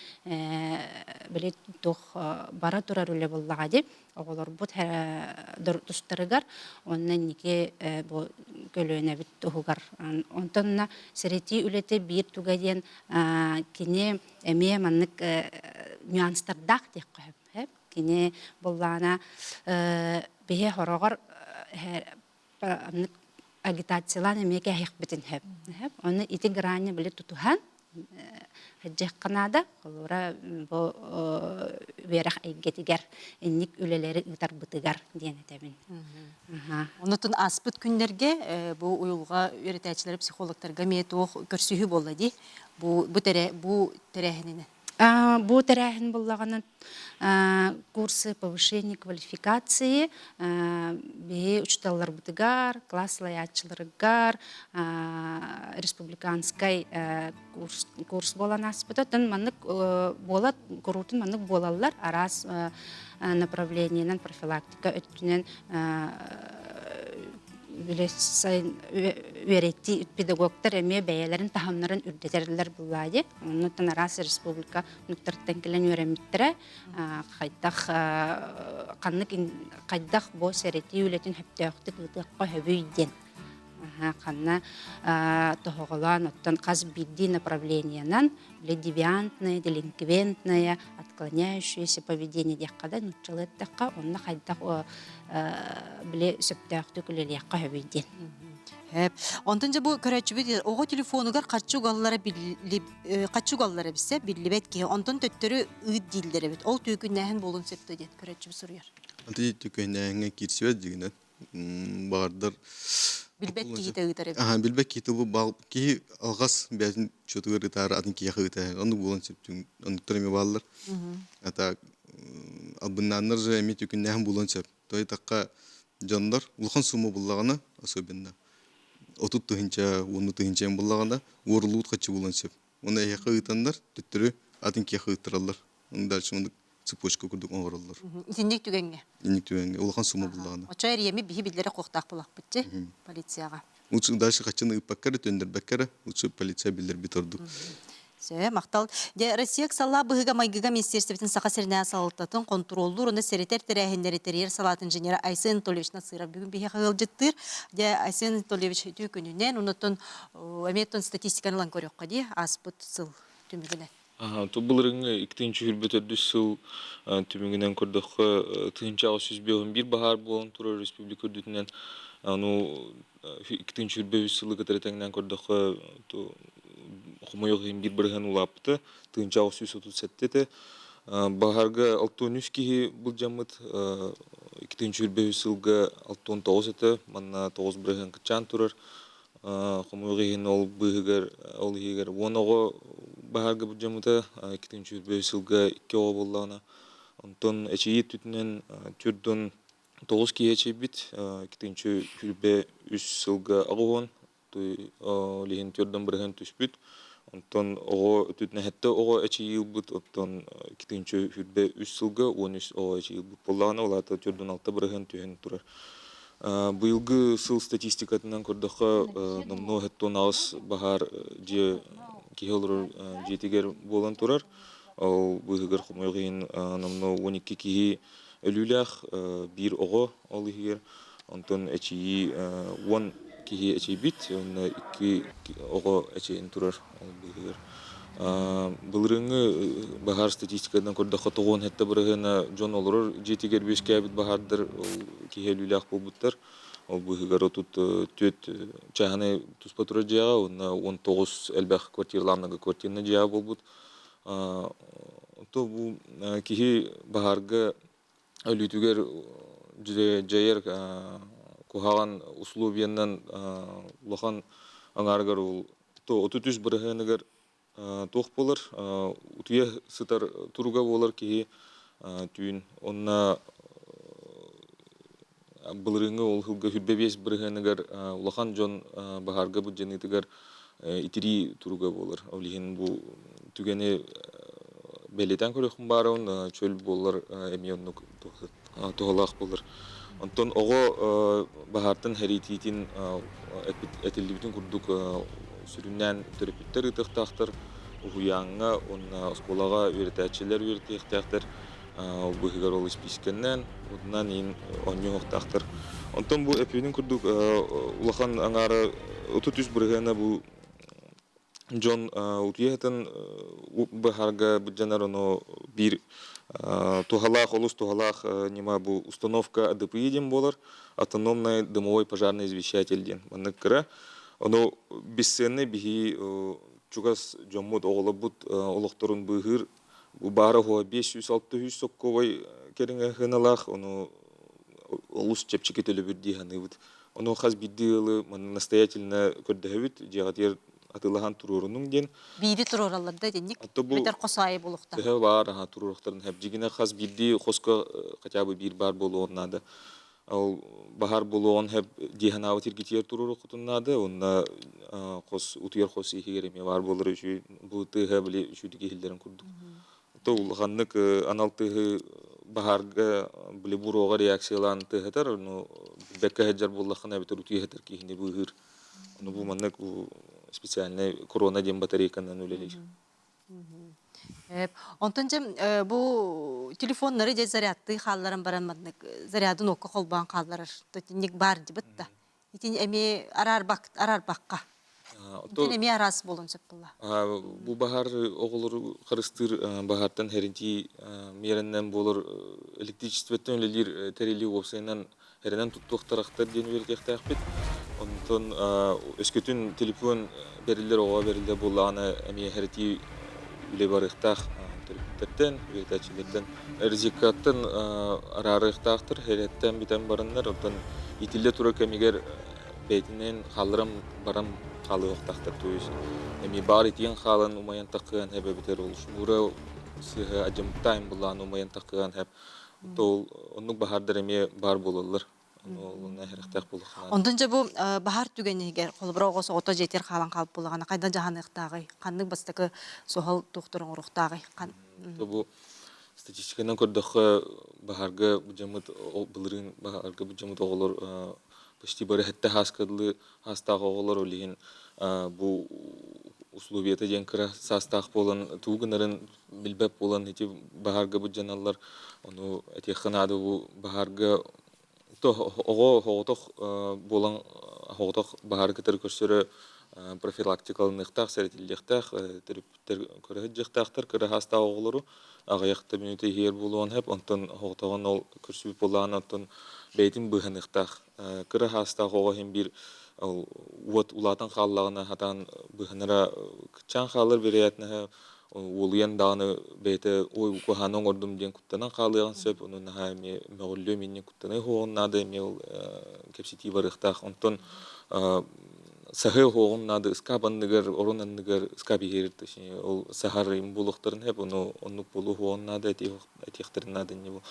били туох бара турар үлэ буоллаҕа дии. Оҕолорбут тустарыгар уонна инники бу көлүөнэбит туһугар. Онтон сэрэтии үлэтэ биир туга диэн кини эмиэ маннык нюанстардаах диэххэ сөп. Кини буоллаҕына биһи хороҕор аннык агитациялаан эмиэ кээһиэхпитин сөп. Ону ити грани били тутуһан сылдьыахха наада. Холобура, бу үөрэх эйгэтигэр инник үлэлэри ыытарбытыгар диэн этэбин. Онутун ааспыт күннэргэ бу уйулҕа үөрэтээччилэри психологтарга эмиэ туох көрсүһүү буолла дии бу бу бу тэрээһининэн? Бу тэрээһин буллаҕына курсы повышения квалификации биһи учууталларбытыгар, класс салайааччыларыгар республиканскай курс, курс буолан ааспыта. Оттон маннык буолат, куруутун маннык буолаллар араас направлениенан профилактика өттүнэн үөрэтии педагогтар эмиэ бэйэлэрин таһымнарын үрдэтэллэр буллаа дии. Оннуттан араас республика нуктарыттан кэлэн үөрэммиттэрэ. Хайдах ханнык хайдах бу сэрэтии үлэтин сөптөөхтүк ыытыахха сөбүй диэн. Ханна тоһоҕолоон оттон хас биирдии направлениенан били девиантное, делинквентное, отклоняющееся поведение диэххэ да нууччалыы эттэххэ онно хайдах били сөптөөхтүк үлэлиэххэ сөбүй диэн. Онтон дьэ бу көрөөччүбүт оҕо телефонугар харчы угаллара харчы угаллара биссе биллибэт киһи онтон төттөрү ыыт дииллэр эбит. Ол түөкүннээһин буолуон сөп диэн көрөөччүбүт суруйар. Ити түөкүннээһиҥҥэ киирсибэт дьигинэн баҕардар Билбэт киһитэ ыытар эбит. Аха, билбэт киһитэ бу баал киһи алҕас бэйэтин чуотугар ытаары атын киһиэхэ ыытар. Оннук буолан сөп оннуктар эмиэ бааллар. А албыннааннар же эмиэ түкүннээһин буолуон сөп. То тахха дьоннор улахан сумма буллаҕына, особенно 30 тыһыынча, 10 тыһыынча буллаҕына, уорулуут хаччы буолуон сөп. Оны эһиэхэ ыытаннар, төттөрү атын киһиэхэ ыыттараллар. Оны дальше оннук цепочка курдук оҥороллор. Итинник түгэҥҥэ. Инник түгэҥҥэ улахан сумма буллаҕына. Очо эрийэми биһи биллэрэ куохтаах булахпыт чи полицияҕа. Лучше дальше хаччыны ыыппакка эрэ, төннөрбөккө эрэ, лучше полиция биллэрбит ордук. Сөп, махтал. Дьэ, Россия ыксаллаах быһыыга-майгыга министиэристибэтин Саха сиринээҕи салалтатын хонтуруоллуур уонна сэрэтэр тэрээһиннэри тэрийэр салаатын инженера Айсен Анатольевич Насыров бүгүн биһиэхэ ыалдьыттыыр. Дьэ, Айсен Анатольевич үтүө күнүнэн, оннуттан эмиэ статистиканы ылан көрүөххэ дии, ааспыт сыл түмүгүнэн. Ту былырыҥҥы 2024 сыл түмүгүнэн көрдөххө, 1851 баһаар буолан турар республика үрдүтүнэн. Аны 2023 сылы кытары тэҥнээн көрдөххө, хомойуох иһин биир бырыһыан улааппыта, 1837 этэ. Баһаарга 63 киһи былдьаммыт, 2023 сылга 69 этэ, манна 9 бырыһыан кыччаан турар. Хомойуох иһин ол быыһыгар, ол иһигэр 10 оҕо баһаарга былдьаммыта, 2023 сылга 2 оҕо буоллаҕына. Онтон эчийии өттүтүнэн 49 киһи эчийбит, 2023 сылга 80, ол иһин 4 бырыһыан түспүт. Онтон оҕо өттүтүнэн сэттэ оҕо эчийии ылбыт, оттон 2023 сылга 13 оҕо эчийии ылбыт буоллаҕына, ол аата 46 бырыһыан түһэн турар. Быйылгы сыл статистикатынан көрдөххө, номнуо 78 баһаар дьиэ киһи олорор дьиэтигэр буолан турар. Ол быыһыгар хомойуох иһин номнуо 12 киһи өлүүлээх, биир оҕо ол иһигэр. Онтон эчийии 10 киһи эчийбит, уонна икки оҕо эчийэн турар ол быыһыгар. Былырыыҥҥы баһаар статистикатынан көрдөххө, 97 бырыһыана дьон олорор дьиэтигэр үөскээбит баһаардар ол киһи өлүүлээх буолбуттар. Ол быыһыгар 34 чааһынай туспа турар дьиэҕэ уонна 19 элбэх квартиралаах многоквартирнай дьиэҕэ буолбут. То бу киһи баһаарга өлүүтүгэр дьайар куһаҕан условиянан улахан аҥаарыгар ол 33 бырыһыаныгар туох буолар утуйа сытар туруга буолар киһи түүн онно былырыыҥҥы ол сылга 25 бырыһыаныгар улахан дьон баһаарга былдьаныытыгар итирии туруга буолар. Ол иһин бу түгэни бэлиэтээн көрүөххүн баарабын, чөл буолар эмиэ оннук туһалаах буолар. Онтон оҕо баһаартан сэриитиитин этиллибитин курдук сүрүннээн төрөппүттэр ыытыахтаахтар, уһуйааҥҥа уонна оскуолаҕа үөрэтээччилэр үөрэтиэхтээхтэр. Ол быыһыгар ол испиискэннээн, утунан иин оонньуохтаахтар. Онтон бу эппитин курдук улахан аҥаара 33 бырыһыана бу дьон утуйа сытан быһаарга былдьанар ону биир туһалаах олус туһалаах ньыма бу установка АДПИ диэн буолар автономный дымовой пожарный извещатель диэн маннык кыра ону бесценный биһи чугас дьоммут оҕолорбут олохторун быыһыыр бу баара уһуга 500-600 соккуобай кэриҥэ сыаналаах ону олус чэпчэки төлөбүр дии саныыбыт ону хас биирдии ыалы манна настоятельно көрдөһөбүт дьиэҕитигэр атыылаһан туруорунуҥ диэн. Биири туруораллар да итинник? Эбэтэр хос аайы буолуохтаах? Төһө баар аха туруорухтарын сөп. Дьигинэ хас биирдии хоско хотя бы биир баар буолуон наада. Ол баһаар буолуоҕун сөп дии санаабыт иргитигэр туруоруххутун наада. Уонна хос утуйар хос иһигэр эмиэ баар буолар үчүгэй бу тыаһа били үчүгэй иһиллэрин курдук. То улаханнык анал тыаһы баһаарга били буруоҕа реакциялаан тыаһатар, ну билбэккэ сылдьар буоллаххына эбэтэр утуйа сытар киһини быыһыыр. Ону бу маннык специальный корона диэн батарейканан үлэлиир. Онтон дьэ бу телефоннары дьэ зарядтыы хаалларан баран маннык зарядын окко холбоон хаалларар ник баар дибит да. Итини эмиэ араарбак араарбакка. Итин эмиэ араас буолуон сөп буолла. Бу баһаар оҕолору харыстыыр баһаартан хэринтии миэрэннэн буолар электричествоттан үлэлиир тэрили уопсайынан эрэнэн туттуохтарахтар диэн үөрэтиэхтээхпит. Онтон өскөтүн телефон бэриллэр оҕоҕо бэриллэр буоллаҕына эмиэ хэрэтии үлэ барыахтаах төрөппүттэртэн, үөрэтээччилэртэн ризикаттан араарыахтаахтар, хэрэттэн бүтэн бараннар, оттон итиллэ турар кэмигэр бэйэтинэн хаалларан баран хаалыахтаахтар. То есть эмиэ баар итиэн хаалан умайан таххыан хэп эбэтэр ол шнура сыыһа адьымтаайын былаан умайан таххыан хэп ол оннук баһаардар эмиэ баар буолаллар. Онтон дьэ бу баһаар түгэнигэр холобура оҕо соҕото дьиэтигэр хаалан хаалбыт буоллаҕына хайдах дьаһаныахтааҕый? Ханнык бастакы суһал туохтар оҥоруохтааҕый? Бу статистиканан көрдөххө баһаарга быдьаммыт былырыын баһаарга быдьаммыт оҕолор почти бары сэттэ сааска дылы саастаах оҕолор ол иһин бу условията диэн кыра саастаах буолан тугу гынарын билбэт буолан ити баһаарга былдьаналлар. Ону этиэххэ наада бу баһаарга оҕо соҕотох буолан соҕотох баһаары кытары көрсөрө профилактикаланыахтаах, сэрэтиллиэхтээх, төрөппүттэр көрө сылдьыахтаахтар кыра саастаах оҕолору аҕыйах да мүнүүтэ иһигэр буолуон сөп. Онтон соҕотоҕун ол көрсүбүт буоллаҕына оттон бэйэтин быыһаныахтаах. Кыра саастаах оҕо иһин биир уот улаатан хааллаҕына сатаан быыһанара кыччаан хаалар вероятноһа уолуйан даҕаны бэйэтэ ой куһааны оҥордум диэн куттанан хаалыаҕын сөп ону наһаа эмиэ мөҕүллүөм иннин куттаныы суоҕун наада эмиэ ол кэпсэтии барыахтаах онтон саһыы оһуоҕун наада ыскаап анныгар орон анныгар ыскаап иһиэр точнее ол саһар им буолуохтарын сөп ону оннук буолуо суоҕун наада этиэхтэрин наада инньэ бу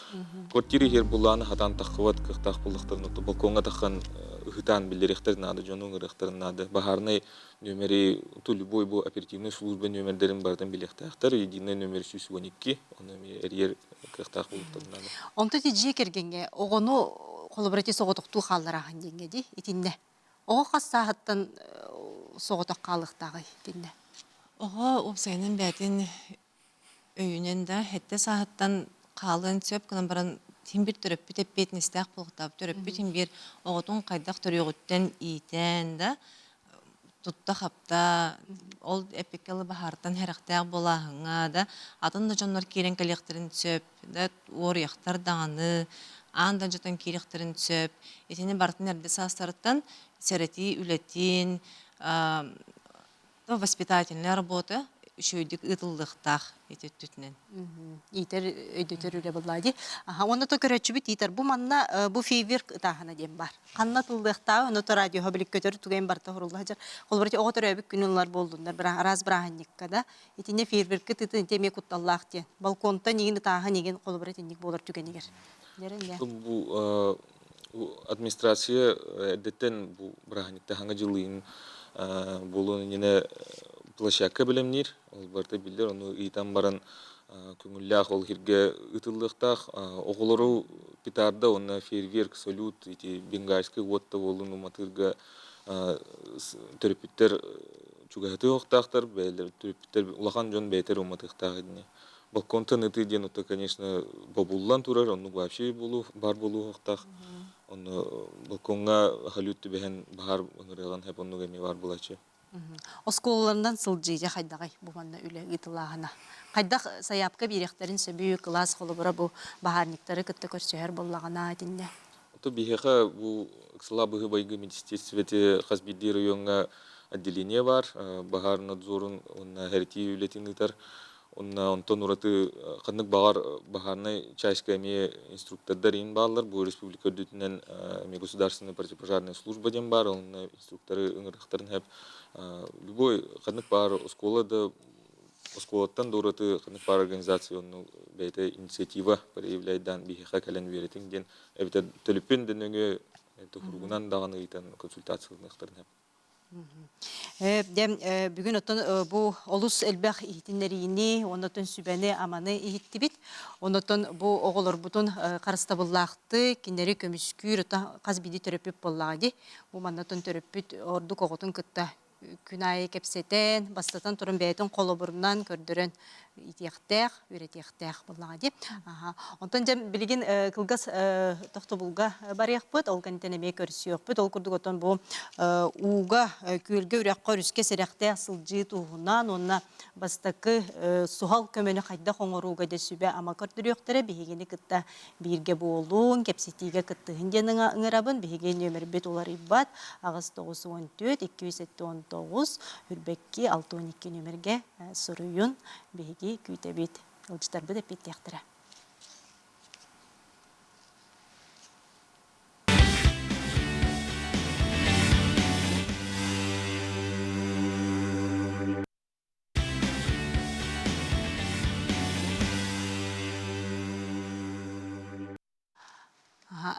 квартира иһэр булааны хатаан таххыбат кыахтаах буоллахтарын балкоҥҥа таххан ыһытаан биллэриэхтэрин наада дьону ыҥырыахтарын наада баһаарынай нүөмэри то любой бу оперативнай служба нүөмэрдэрин барытын билиэхтээхтэр единый номер 112 ону эмиэ эрийэр кыахтаах буолуохтарын наада. Онто ити дьиэ кэргэҥҥэ оҕону холобура ити соҕотохтуу хаалларааһын диэҥҥэ дии итиннэ оҕо хас сааһыттан соҕотох хаалыахтааҕый итиннэ? Оҕо уопсайынан бэйэтин Өйүнэн да, сэттэ сааһыттан хаалыан сөп гынан баран син биир төрөппүт эппиэтинэстээх буолуохтаах. Төрөппүт син биир оҕотун хайдах төрүөҕүттэн иитэн да, тутта-хапта, ол эппиккэ дылы баһаартан сэрэхтээх буолааһыҥҥа да, атын да дьоннор киирэн кэлиэхтэрин сөп, да уоруйахтар даҕаны, аан да дьонтон киириэхтэрин сөп. Итини барытын эрдэ саастарыттан сэрэтии үлэтин, Воспитательная работа үчүгэйдик ыытыллыахтаах ити өттүтүнэн. Иитэр өйдөтөр үлэ буолла дии. Аха, уонна то көрөөччүбүт иитэр. Бу манна бу фейверк ытааһына диэн бар. Ханна тыллыахтааҕы, ону то радиоһа билик көтөр түгэн барыта хорулла сылдьар. Холобур, ити оҕо төрөөбүт күнүн ылар буоллуннар, араас бырааһынньыкка да. Итиннэ фейерверккэ тытын ити эмиэ кутталлаах диэн. Балконтан игин ытааһын игин холобур итинник буолар түгэнигэр. Бу администрация эрдэттэн бу бырааһынньыкта хаҥа дьылыын буолуон иннинэ площадка бэлэмниир. Ол барыта биллэр. Ону ыйытан баран көҥүллээх ол сиргэ ыытыллыахтаах. Оҕолору петарда уонна фейерверк, салют, ити бенгальскай уот да буоллун уматыырга төрөппүттэр чугаһатыахтаахтар, бэйэлэр төрөппүттэр улахан дьон бэйэтэ уматыахтаах итини. Балконтан ытыы диэн ото, конечно, бобуллан турар, оннук вообще буолуох, баар буолуохтаах. Онно балкоҥҥа салют түбэһэн баһаар ыҥырыаҕын хэп оннук эмиэ баар буолааччы. Оскуолаларынан сылдьыы хайдаҕый бу манна үлэ ыытылааһына? Хайдах сайаапка биэриэхтэрин сөбүй, кылаас холобура бу баһаарниктары кытта көрсүһэр буоллаҕына итиннэ? Ото биһиэхэ бу ыксалаах быһыы-майгы министиэристибэтэ хас биирдии райоҥҥа отделение баар, баһаар надзорун уонна хэритии үлэтин ыытар. Онно онтон ураты ханнык баҕар баһаарнай чааска эмиэ инструктордар иин бааллар. Бу республика үрдүтүнэн эмиэ государственная противопожарная служба диэн баар, онно инструкторы ыҥырыахтарын сөп. Любой ханнык баар оскуола да оскуолаттан да ураты ханнык баар организация онну бэйэтэ инициатива проявляйдаан биһиэхэ кэлэн үөрэтиҥ диэн эбэтэр төлөпүөн да нөҥүө туһуругунан даҕаны ыйтан консультацияланыахтарын сөп. Дьэ, бүгүн оттон бу олус элбэх иһитиннэриини, оннотон сүбэни-аманы иһиттибит. Оннотон бу оҕолорбутун харыстабыллаахтык, кинилэри көмүскүүр, оттон хас биирдии төрөппүт буоллаҕа дии. Бу маннатон төрөппүт ордук оҕотун кытта күн аайы кэпсэтэн, бастатан туран бэйэтин холобурунан көрдөрөн иитиэхтээх, үөрэтиэхтээх буоллаҕа дии. Онтон дьэ билигин кылгас тохтобулга барыахпыт, ол кэнниттэн эмиэ көрсүөхпүт. Ол курдук оттон бу ууга, күөлгэ, үрэххэ, өрүскэ сэрэхтээх сылдьыы туһунан уонна бастакы суһал көмөнү хайдах оҥорууга дьэ сүбэ-ама көрдөрүөхтэрэ. Биһигини кытта бииргэ буолуҥ, кэпсэтиигэ кыттыһын диэн ыҥырабын. Биһиги нүөмэрбит уларыйбат 894 279 Үрбэкки 62 нүөмэргэ суруйун. Биһиги күүтэбит. Ыалдьытарбыт эппиэттиэхтэрэ.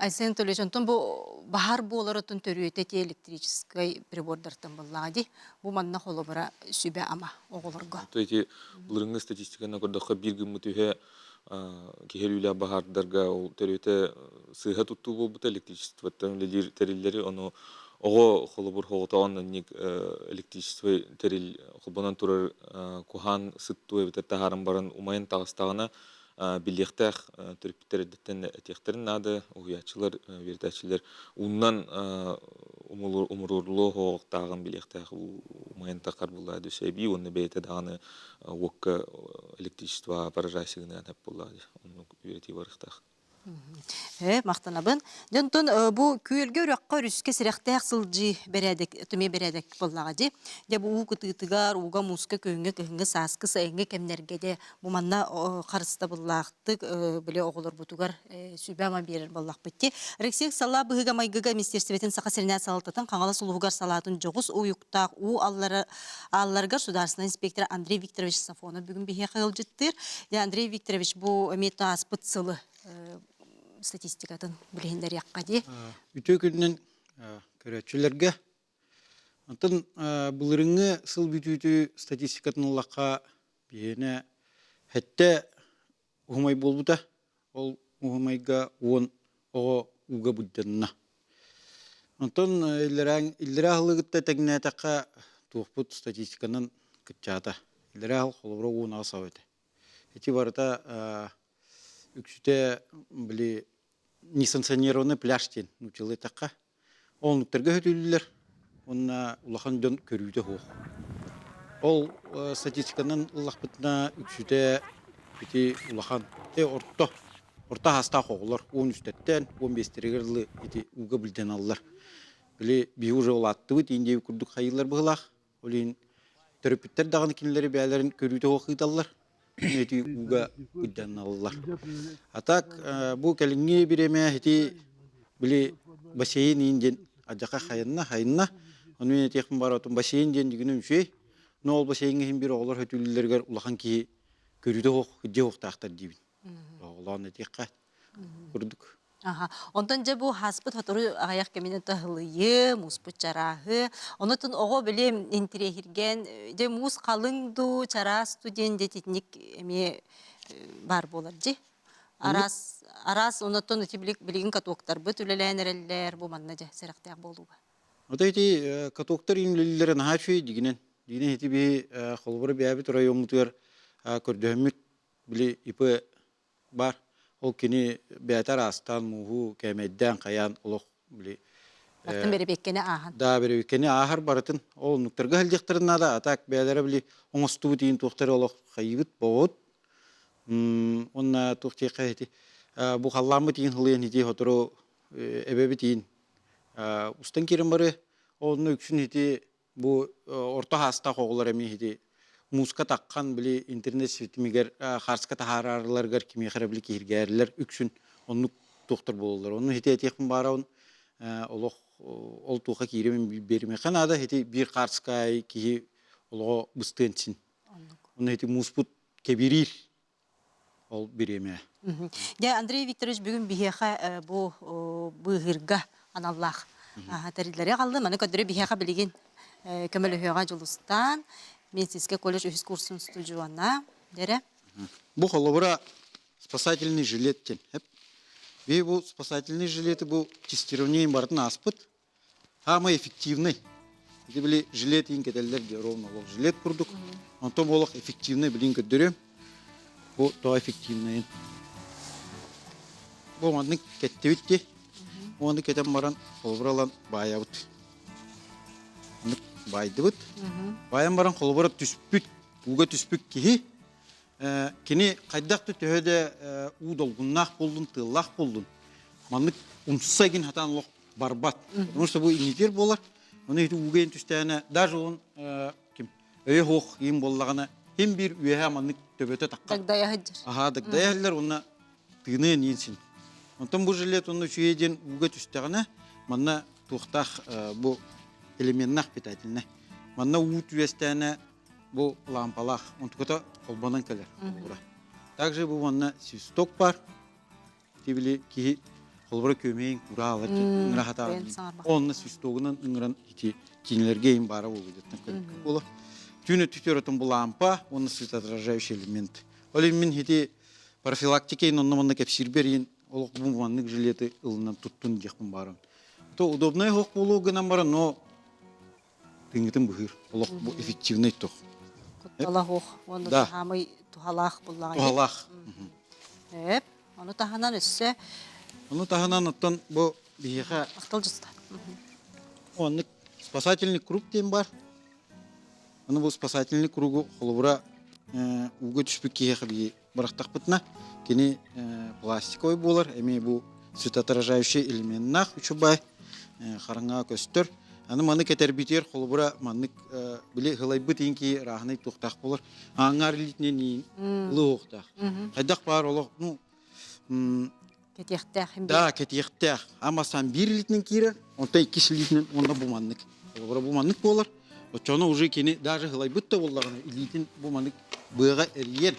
Айсен Анатольевич, онтон бу баһаар буоларытын төрүөтэ ити электрическай прибордартан буоллаҕа дии. Бу манна холобура сүбэ-ама оҕолорго. То ити былырыҥҥы статистиканы көрдөххө биир гыммыт үһэ киһи өлүүлээх баһаардарга ол төрүөтэ сыыһа туттуу буолбута электричествоттан үлэлиир тэриллэри ону оҕо холобур хоҕотоҕон анньык электричество тэрил холбонон турар куһаан сыттуу эбэтэр таһааран баран умайан таҕыстаҕына билиэхтээх төрөппүттэр эрдэттэн этиэхтэрин наада уһуйааччылар үөрэтээччилэр ууннан умуруорулуо оһоҕохтааҕын билиэхтээх умайан таххар буоллаа дөсөбии уонна бэйэтэ даҕаны уокка электричество поражайся гыныан сөп буоллаҕа дии оннук үөрэтии барыахтаах. Махтанабын. Дьонтон бу күөлгэ үрэххэ өрүскэ сирэхтээх сылдьыы бэрээдэк түмэ бэрээдэк буоллаҕа дии. Дьэ бу уу кытыытыгар, ууга мууска күһүҥҥэ, кыһыҥҥы, сааскы, сайыҥҥы кэмнэргэ де бу манна харыстабыллаахтык били оҕолорбутугар сүбэ-ама биэрэр буоллахпыт дии. Алексей салаа быһыыга-майгыга министиэристибэтин Саха сиринээт салалтатын Хаҥалас улууһугар салаатын дьоҕус уйуктаах уу аллара аалларыгар судаарыстыбаннай инспектор Андрей Викторович Сафонов бүгүн биһиэхэ ыалдьыттыыр. Дьэ, Андрей Викторович, бу эмиэ ааспыт сылы статистикатын билиһиннэриэххэ дии. Үтүө күнүнэн көрөөччүлэргэ. Онтон былырыҥҥы сыл бүтүүтү статистикатын ыллахха биһиэнэ сэттэ уһумай буолбута. Ол уһумайга 10 оҕо ууга былдьанна. Онтон иллэрээ иллэрээ аһылыгытта тэҥнээтэххэ туохпут статистиканан кыччаата. Иллэрээ аһыл холобура 10 саба этэ. Ити барыта үксүтэ били несанкционированный пляж диэн нууччалыы эттэххэ Оннуктарга сөтүүллэр уонна улахан дьон көрүүтэ суох. Ол статистиканан ыллахпытына үксүтэ ити улахан орто орто аһастаах оҕолор 13-тэттэн 15-тэригэр дылы ити ууга былдьаналлар. Били биһи уже улааттыбыт индия курдук хайыылар быһыылаах. Ол иһин төрөппүттэр даҕаны кинилэри бэйэлэрин көрүүтэ суох ыыталлар. Ити ууга ыйданаллар. А так бу кэлиҥҥи бириэмэ ити били бассейн иин диэн адьака хайынна хайынна. Ону мин этиэхпин баар отун бассейн диэн дьигинэ үчүгэй. Но ол бассейҥҥа иһин биир оҕолор хөтүүллэригэр улахан киһи көрүүтэ суох, дьиэ суохтаахтар диибин. Оҕолоон этиэххэ курдук. Аха. Онтон дьэ бу хаспыт сотору аҕыйах кэминэн таһылыйыы, мууспут чарааһы. Онотун оҕо били интириэһиргээн, дьэ муус халыҥ дуу, чараас дуу диэн дьэ итинник эмиэ баар буолар дьи. Араас араас онотон ити билигин катоктарбыт үлэлээн эрэллэр, бу манна дьэ сэрэхтээх буолууга. Ото ити катоктар иҥлэллэрэ наһаа үчүгэй дигинэн. Дигинэн ити биһи холобура бэйэбит райоммутугар көрдөһөммүт били ИП баар. Ол кини бэйэтэ араастаан мууһу кээмэйдээн хайаан олох били Барытын бэрэбиэккэни ааһан. Да бэрэбиэккэни ааһар барытын ол оннуктарга сылдьыахтарын наада. А так бэйэлэрэ били оҥостубут иин туохтары олох хайыыбыт боҕут. Уонна туох диэххэ ити бу халлааммыт иин хылыйан ити сотору эбэбит иин устан киирэн бары онно үксүн ити Бу орто хаастаах оҕолор эмиэ ити мууска таххан били интернет ситимигэр хаарска таһаарарыларыгар кимиэхэ эрэ били киһиргээрлэр үксүн оннук туохтар буолаллар. Онну ити этиэхпин баарабын олох ол туоха кииримин биэримиэхэ наада ити биир хаарскай киһи олоҕо быстыан син. Онно ити мууспут кэбириир ол бириэмэ. Дьэ, Андрей Викторович бүгүн биһиэхэ бу быыһыырга аналлаах тэриллэри аҕаллым. Маны көрдөрө биһиэхэ билигин көмөлөһүөҕэ Дьулустаан, медицинскэй колледж үһүс курсун студьуона. Дэрэ. Бу холобура спасательный жилет диэн. Би бу спасательный жилеты бу тестирование барытын ааспыт. Самый эффективный. Ити били жилет иин кэтэллэр дии ровно олох жилет курдук. Онтон олох эффективный билин көрдөрүөм. Бу тоҕо эффективныйын. Бу маннык кэттибит дии. Оны кэтэн баран холобур ылан баайабыт. Маннык баайдыбыт. Баайан баран холобура түспүт, ууга түспүт киһи кини хайдах да төһө да уу долгуннаах буоллун, тыаллаах буоллун, маннык умса игин хатаан олох барбат. Потому что бу имитир буолар. Оны ити ууга ин түстээнэ даже он ким өйө хуох иин буоллаҕына хим биир үөһэ маннык төбөтө тахха. Дагдайа сылдьар. Аха дагдайа сылдьар уонна тыыныан иин син. Онтон бу жилет онно үчүгэй диэн ууга түстэҕинэ манна туохтаах бу элеменнаах питательнай. Манна уу түөстээнэ бу лампалаах онтуката холбонон кэлэр холобура. Также бу манна свисток бар. Тибили киһи холобура күөмэйин кураалар ыҥыра хатаан онно свистогунан ыҥыран ити кинилэргэ им баара буолуйдаттан көрүккэ буолар. Түүн өттүтүөр отон бу лампа уонна светоотражающий элемент. Ол мин ити профилактика ин онно манна кэпсиирбэр иин олох бу маннык жилеты ылынан туттун диэхпин баарым. То удобнай хоох буолуо гынан баран, но тыҥытын быһыыр. Олох бу эффективный тух. Куттала суох уонна Да. хаамый туһалаах буллаҕа. Туһалаах. Эп, ону таһынан өссө Ону таһынан оттон бу биһиэхэ махтал дьыста. оннук спасательный круг диэн бар. Аны бу спасательный кругу холобура ууга түспүт киһиэхэ биһи бырахтахпытына кини пластиковый буолар, эмиэ бу светоотражающий элеменнаах үчүбай хараҥаҕа көстөр. Аны маны кэтэрбитигэр холобура маннык били һылайбыт иин киһи ырааһынай туохтаах буолар. Ааҥҥар илиитинэн иин ылыахтаах. Хайдах баар олох ну Кэтиэхтээх Да, кэтиэхтээх. Амасан биир илиитинэн киирэр, онтон иккис илиитинэн уонна бу маннык. Холобура бу маннык буолар. Оччоҕуна уже кини даже һылайбыт да буоллаҕына илиитин бу маннык быаҕа эрийэн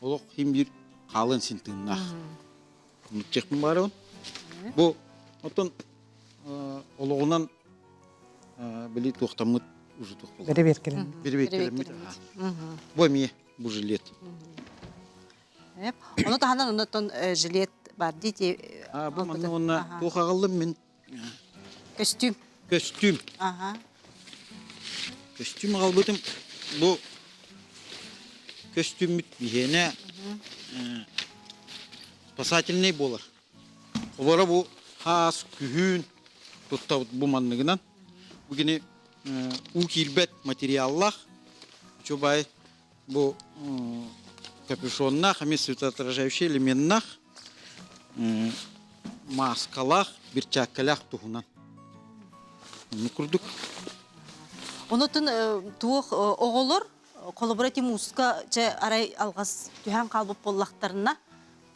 олох хим биир хаалыан син тыыннаах. Нуччахпын баарабын. Бу оттон олоҕунан били туохтаммыт уже туох буолар. Бэрэбиэркэлэммит. Бэрэбиэркэлэммит. Бу эмиэ бу жилет. Ону таһынан оннуттан жилет бар дии бу манна уонна туох аҕаллым мин көстүүм. Көстүүм. Аха. Көстүүм аҕалбытым бу көстүүммүт биһиэнэ спасательный буолар. Олоро бу хаас күһүүн туттабыт бу манныгынан. Бу кини уу киирбэт материаллаах. Үчүгэй Бу капюшоннаах, эмиэ светоотражающий элеменнаах, мааскалаах, перчаткалаах туһунан. Оннук курдук. Онотун туох оҕолор холобура ти мууска чэ арай алҕас түһэн хаалбыт буоллахтарына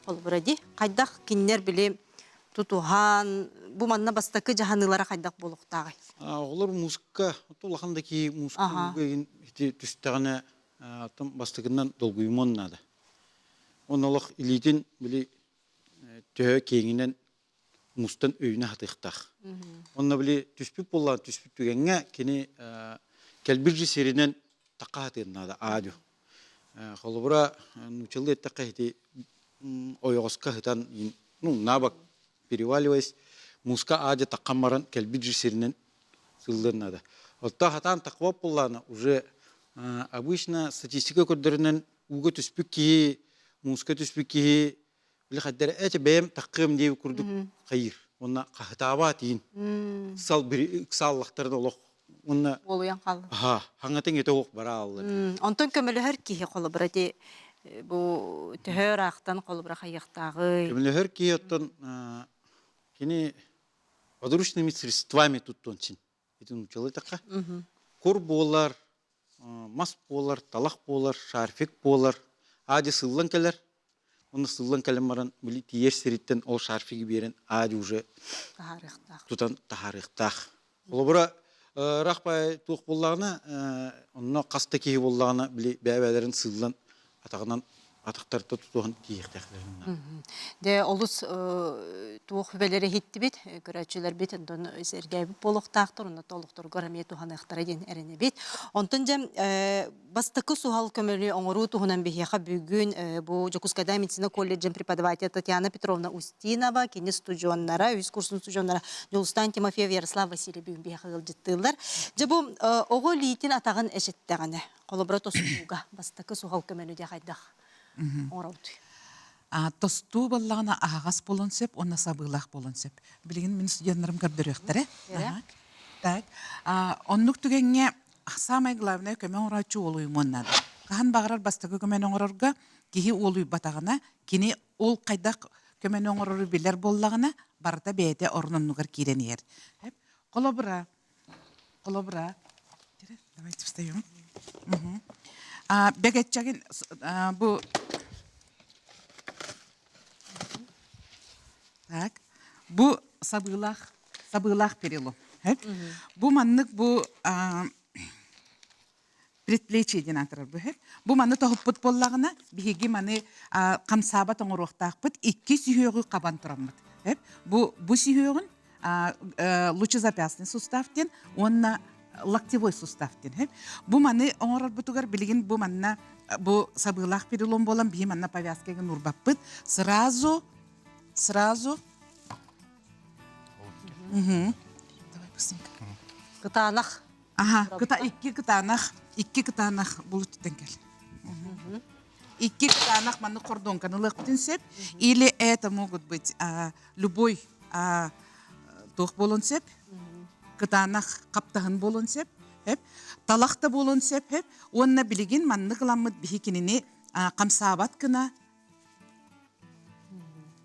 холобура ди хайдах кинилэр били тутуһан бу манна бастакы дьаһаныылара хайдах буолуохтааҕый? Оҕолор мууска улахан да киһи мууска ити түстэҕинэ оттон бастакынан долгуйумуон наада. Онно олох илиитин били төһө киэҥинэн мустан өйүнэ хатыахтаах. Онно били түспүт буоллаҕына түспүт түгэҥҥэ кини кэлбит же сиринэн тахха хатыан наада аадьу. Холобура нууччалыы эттэххэ ити ойоҕоско сытан ну навык переваливаясь мууска аадьа таххан баран кэлбит же сиринэн сыллыан наада. Оттон хатаан таххыбат буоллаҕына уже обычно статистика көрдөрүнэн ууга түспүт киһи мууска түспүт киһи били хайдара эти бэйэм таххыам диэбит курдук хайыыр уонна хаһытаабаат иин сал бири ыксааллахтарын олох уонна Уолуйан хаалла. аха хаҥатын ете ох бара аллар. Онтон көмөлөһөр киһи холобура ити бу төһө ыраахтан холобура хайыахтааҕый? Көмөлөһөр киһи оттон кини подручными средствами туттуон син. Ити нууччалыы эттэххэ. Кур буолар, мас буолар, талах буолар, шарфик буолар. Аадьы сыллан кэлэр. Онно сыллан кэлэн баран били тиийэр сириттэн ол шарфигы биэрэн аадьы уже Таһаарыахтаах. тутан таһаарыахтаах. Холобура, ыраах баай туох буоллаҕына, онно хас да киһи буоллаҕына били бэйэ-бэйэлэрин сыыллан атаҕынан. атахтарта тутуһан тиийиэхтээхтэр. Дэ олус туох хүбэлэри иһиттибит, көрөөччүлэрбит онтон сэргээбит буолуохтаахтар, онно олохторугар эмиэ туһаныахтара диэн эрэнэбит. Онтон дьэ бастакы суһал көмөлү оҥоруу туһунан биһиэхэ бүгүн бу Дьокуускайдааҕы медицина колледжын преподаватель Татьяна Петровна Устинова, кини студеннара, үс курсун студеннара Дьулустаан Тимофеев, Ярослав Васильев бүгүн биһиэхэ ыалдьыттыыллар. Дьэ бу оҕо илиитин атаҕын эчэттэҕинэ, холобура тостууга бастакы суһал көмөнү дьэ хайдах оҥоробутуй? Тостуу буоллаҕына аһаҕас буолуон сөп уонна сабыылаах буолуон сөп. Билигин мин студеннарым көрдөрүөхтэрэ. Так. Оннук түгэҥҥэ саамай главное көмө оҥорооччу уолуйумуон наада. Хаһан баҕарар бастакы көмөнү оҥорорго киһи уолуйбатаҕына, кини ол хайдах көмөнү оҥорору билэр буоллаҕына, барыта бэйэтэ орун оннугар киирэн иһэр. Холобура, Холобура, давайте встаем. Угу. А, бэгэччэгин бу так бу сабыылаах сабыылаах перелом. Бу маннык бу предплечье диэн аатырар быһыт. Бу маны тоһуппут буоллаҕына, биһиги маны хамсаабат оҥоруохтаахпыт икки сүһүөҕү хабан тураммыт. Бу бу сүһүөҕүн лучезапястный сустав диэн уонна локтевой сустав диэн. Бу маны оҥорорбутугар билигин бу манна бу сабыылаах перелом буолан биһи манна повязкаға нурбаппыт. Сразу сразу Давай быстренько. Кытаанах Аха, кыта икки кытаанах, икки кытаанах булуттан кэл. Икки кытаанах маннык хордуоҥканы ылыахпытын сөп. Или это могут быть любой туох буолуон сөп. Кытаанах хаптаһын буолуон сөп. Талах да буолуон сөп. Уонна билигин маннык ыламмыт биһи кинини хамсаабат гына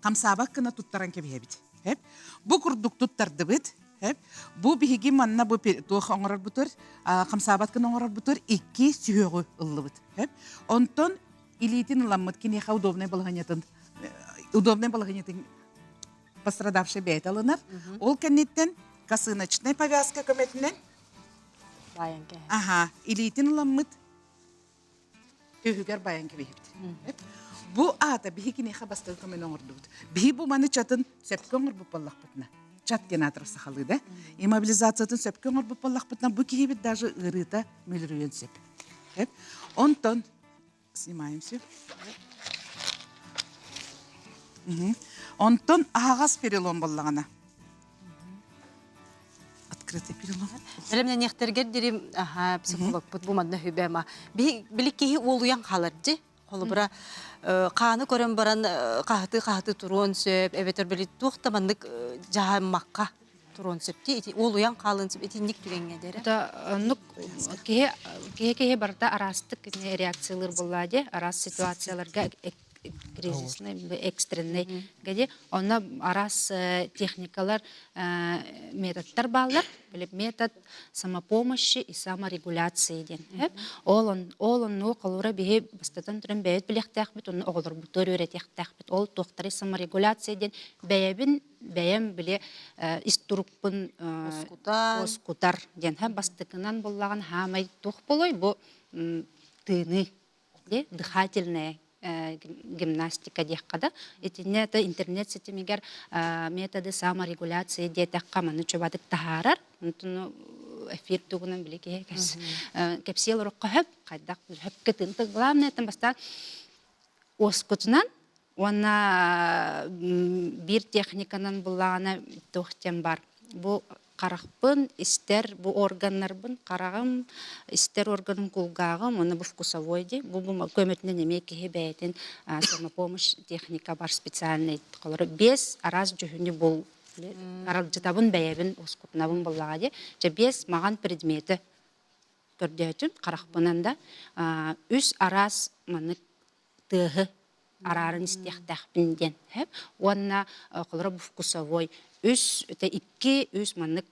хамсаабат гына туттаран кэбиһэбит. Бу курдук туттардыбыт. Бу биһиги манна бу туох оҥорорбутур, хамсаабат гына оҥорорбутур икки сүһүөҕү ыллыбыт. Онтон илиитин ыламмыт киниэхэ удобнай балаһыанньатын удобнай балаһыанньатын пострадавший бэйэтэ ылынар. Ол кэнниттэн косыночнай повязка көмөтүнэн Аха, илиитин ыламмыт Түһүгэр байан кэбиһэбит. Бу аата биһи киниэхэ бастакы көмөнү оҥордубут. Биһи бу маны чатын сөпкө оҥорбут буоллахпытына, чат диэн аатырар сахалыы да, иммобилизациятын сөпкө оҥорбут буоллахпытына, бу киһибит даже ыарыыта мүлүрүйүөн сөп. Онтон снимаем все. Онтон аһаҕас перелом буоллаҕына Открытый перелом. Бэлэмнэниэхтэргэр дири аха психологпут бу манна хүбэ ма. Били киһи уолуйан хаалар дьи. Холобура хааны көрөн баран хаһыты-хаһыты туруон сөп, эбэтэр били туох да маннык дьаһаммакка туруон сөп ти ити уолуйан хаалын сөп итинник түгэҥҥэ дэрэ. Да оннук киһи киһи киһи барыта араастык реакциялыыр буоллаа дии араас ситуацияларга кризисный экстренный гади онно араас техникалар методтар бааллар метод самопомощи и саморегуляции диэн ол ол онну холура биһи бастатан туран бэйэбит билиэхтээхпит онно оҕолорбутугар үөрэтиэхтээхпит ол туохтары саморегуляция диэн бэйэбин бэйэм били ис турукпун уоскутар диэн бастакынан буллаҕын хаамай туох болой бу тыыныы дыхательная гимнастика диэххэ да итиннэ это интернет ситимигэр методы саморегуляции диэтэххэ маны чубатык таһаарар онтон эфир тугунан били киһи кэпсиэл олороххо хөп хайдах хөпкө тыын главное это бастаан уоскутунан Уонна биир техниканан буллаҕына туох диэн бар. Бу харахпын истэр бу органнарбын хараҕым истэр органым кулгааҕым уонна бу вкусовой дии бу бу көмөтүнэн эмиэ киһи бэйэтин самопомощь техника бар специальный холоро биэс араас дьүһүнү бул аралдьытабын бэйэбин уоскутунабын буллаҕа дии чэ биэс маҕан предмети көрдөөтүм харахпынан да үс араас маннык тыаһы арааран истиэхтээхпин диэн сөп уонна холоро бу вкусовой үс это икки үс маннык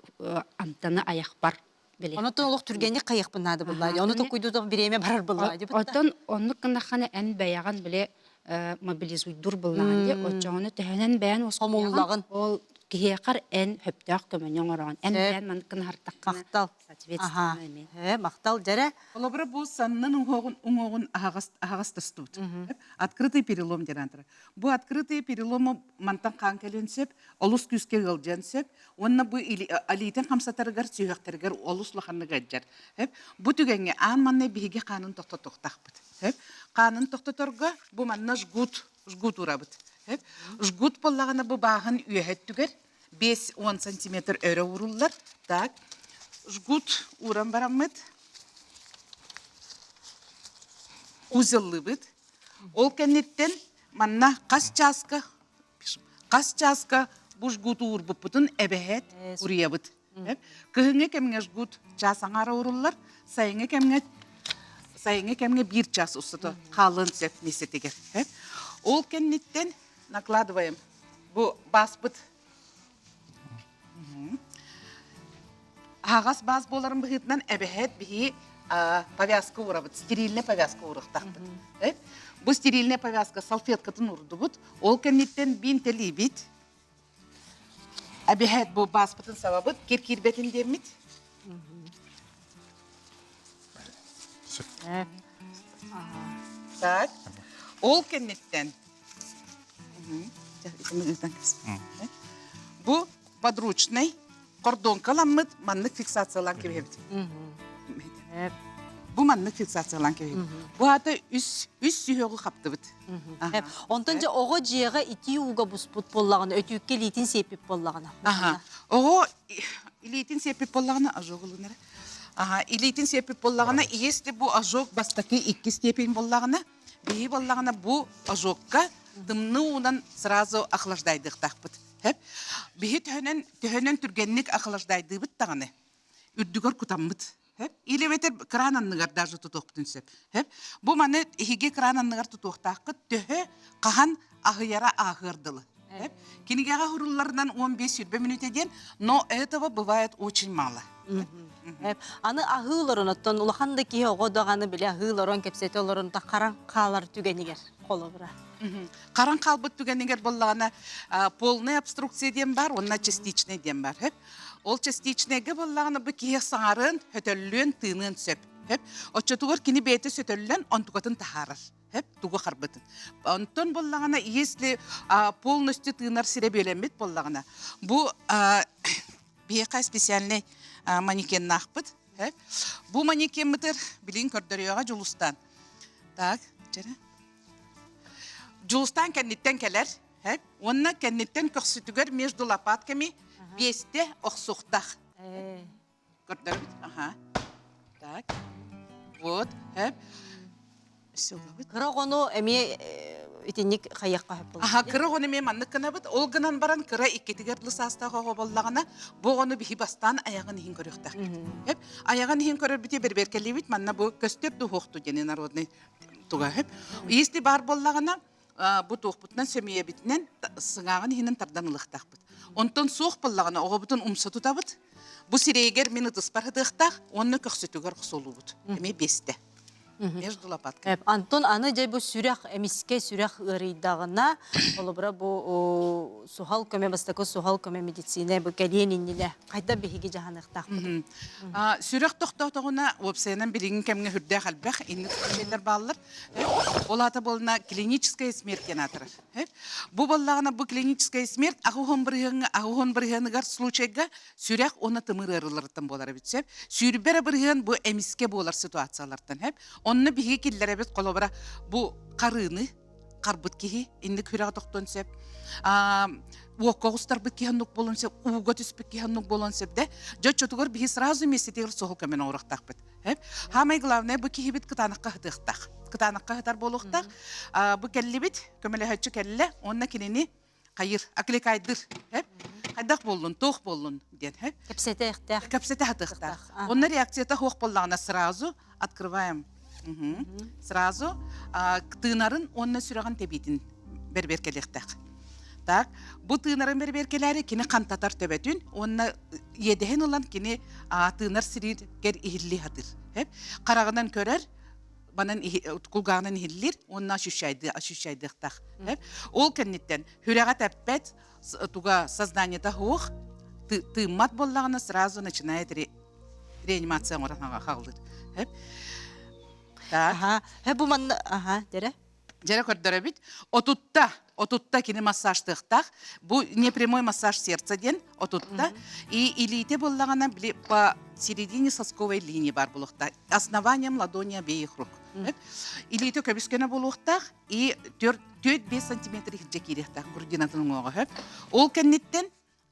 амтаны айахпар Онотон олох түргэнник хайыахпын наада буллаа дии. Ону токуйдуу бириэмэ барар буллаа дии. Оттон оннук гынаххана эн бэйэҕин били мобилизуйдуур буллаҕын дии. Оччоҕуна төһөнөн бэйэн хомуллаҕын. Ол Киһиэхэр эн хөптөөх көмөнү оҥороҕун. Эн бэйэн маннык гына Махтал. соответственно эмиэ. Э, махтал дьэрэ. Холобура бу саннын уҥуоҕун уҥуоҕун аһаҕас аһаҕас тостубут. Открытый перелом диэн аатырар. Бу открытый перелому мантан хаан кэлиэн сөп, олус күүскэ ыалдьыан сөп уонна бу илиитин хамсатарыгар, сүһүөхтэригэр олус улаханнык ыалдьар. Бу түгэҥҥэ аан манна биһиги хаанын тохтотуохтаахпыт. Хаанын тохтоторго бу манна жгут жгут уурабыт. Жгут буоллаҕына бу бааһын үөһэ өттүгэр 5-10 сантиметр өрө ууруллар. Так, жгут ууран бараммыт узеллыыбыт. Ол кэнниттэн манна хас чааска хас чааска бу жгут уурбуппутун эбэһээт уруйабыт. Кыһыҥҥы кэмҥэ жгут чаас аҥаара ууруллар, сайыҥҥы кэмҥэ сайыҥҥы кэмҥэ биир час устата хаалыан сөп миэстэтигэр. Ол кэнниттэн накладываем бу бааспыт аһаҕас баас буоларын быһыытынан эбэһээт биһи повязка уурабыт, стерильная повязка ууруохтаахпыт. Бу стерильная повязка салфеткатын уурдубут, ол кэнниттэн биинтэлиибит, Эбэһээт бу бааспытын сабабыт, кир киирбэтин диэммит. Так. Ол кэнниттэн бу подручный кордонкаламмыт маннык фиксациялаан кэбиһэбит. Бу маннык фиксациялаан кэбиһэбит. Бу аата үс үс сүһүөҕү хаптыбыт. Онтон дьэ оҕо дьиэҕэ итии ууга буспут буоллаҕына, өтүүккэ илиитин сиэппит буоллаҕына. Аха. Оҕо илиитин сиэппит буоллаҕына ожог ылынар. Аха, илиитин сиэппит буоллаҕына, если бу ожог бастакы икки степень буоллаҕына, биһи буоллаҕына бу ожогка тымныы уунан сразу охлаждайдыахтаахпыт. Биһи төһөнөн төһөнөн түргэнник охлаждайдыыбыт даҕаны үрдүгэр кутаммыт. Или эбэтэр кран анныгар даже тутуохпутун сөп. Бу маны иһиги кран анныгар тутуохтааххыт төһө хаһан аһыйара ааһыар дылы. Кинигэҕэ хурулларынан 15-20 мүнүүтэ диэн, но этого бывает очень мало. Аны аһыы олорон, оттон улахан да киһи оҕо даҕаны били аһыы олорон, кэпсэтэ олорон харан хаалар түгэнигэр холобура. Харан хаалбыт түгэнигэр буоллаҕына полная обструкция диэн бар, уонна частичный диэн бар. Ол частичнайга буоллаҕына бу киһи саҥарыан, хөтөллүөн, тыыныан сөп. Оччотугар кини бэйэтэ сөтөллөн онтукатын таһаарар. Тугу харбытын. Онтон буоллаҕына, если полностью тыынар сирэ бүөлэммит буоллаҕына, бу биһиэхэ специальный манекеннаахпыт. Бу манекеммытыр билин көрдөрүөҕэ Дьулустаан. Так, чэрэ. Дьулустаан кэнниттэн кэлэр. Уонна кэнниттэн көхсүтүгэр между лопатками биэстэ охсуохтаах. Көрдөрбүт? Аха. Так. Вот. Кыра оҕону эмиэ итинник хайыахха сөп буолар. Аха, кыра оҕону эмиэ маннык гынабыт. Ол гынан баран кыра иккитигэр дылы саастаах оҕо буоллаҕына, бу оҕону биһи бастаан айаҕын иһин көрүөхтээхпит. Айаҕын иһин көрөрбүтү бэрбиэркэлиибит. Манна бу көстөр дуһуохту диэн народный туга. Если баар буоллаҕына, бу туохпутунан сөмүйэбитинэн сыҥааҕын иһинэн тардан ылыахтаахпыт. Онтон суох буоллаҕына оҕобутун умса тутабыт. Бу сирэйигэр мин ытыспар ытыахтаах уонна көхсүтүгэр охсуолуубут. Эмиэ биэстэ. Между лопатками. Антон аны дьэ бу сүрэх эмискэ сүрэх ыарыйдаҕына, холобура бу суһал көмө бастакы суһал көмө медицина бу кэлиэн иннинэ хайда биһиги дьаһаныахтаахпыт? Сүрэх тохтоотоҕуна уопсайынан билигин кэмҥэ сүрдээх элбэх инник случайдар бааллар. Ол аата буолна клиническая смерть диэн аатырар. Бу буоллаҕына бу клиническая смерть аҕыс бырыһыаҥҥа аҕыс бырыһыаныгар случайга сүрэх уонна тымыр ыарыыларыттан буолар эбит сөп. 20 эрэ бырыһыан бу эмискэ буолар ситуациялартан сөп. Онно биһиги киллэрэбит холобура бу харыыны харбыт киһи инник сүрэҕэ тохтуон сөп. Уокка оҕустарбыт киһи оннук буолуон сөп, ууга түспүт киһи оннук буолуон сөп да. Дьэ оччотугар биһи сразу миэстэтигэр суһал көмөнү оҥоруохтаахпыт. Хаамай главное бу киһибит кытаанахха сытыахтаах. Кытаанахха сытар буолуохтаах. Бу кэллибит, көмөлөһөччү кэллэ, уонна кинини хайыр, окликайдыр. Хайдах буоллун, туох буоллун диэн. Кэпсэтиэхтээх. Кэпсэтэ сатыахтаах. Онно реакцията суох буоллаҕына сразу открываем. Сразу тыынарын уонна сүрэҕин тэбиитин бэрбиэркэлиэхтээх. Так, бу тыынарын бэрбиэркэлээри кини хантатар төбөтүн уонна иэдэһин ылан кини тыынар сиригэр иһиллии сатыыр. Хараҕынан көрөр. Манан кулгааҕынан иһиллир уонна ощущайдыахтаах. Ол кэнниттэн сүрэҕэ тэппэт, туга сознаниета суох, тыыммат буоллаҕына сразу начинает реанимация оҥорон хааллыр. Так. Аха. Бу манна аха, дэрэ. Дьэрэ көрдөрөбүт. Отутта, отутта кини массажтыахтаах. Бу непрямой массаж сердца диэн отутта. И илиитэ буоллаҕына били по середине сосковой линии бар буолуохтаах. Основанием ладони обеих рук. Илиитэ көбүскэнэ буолуохтаах и 4-5 сантиметр иһирдьэ киириэхтээх грудинатын уҥуоҕа. Ол кэнниттэн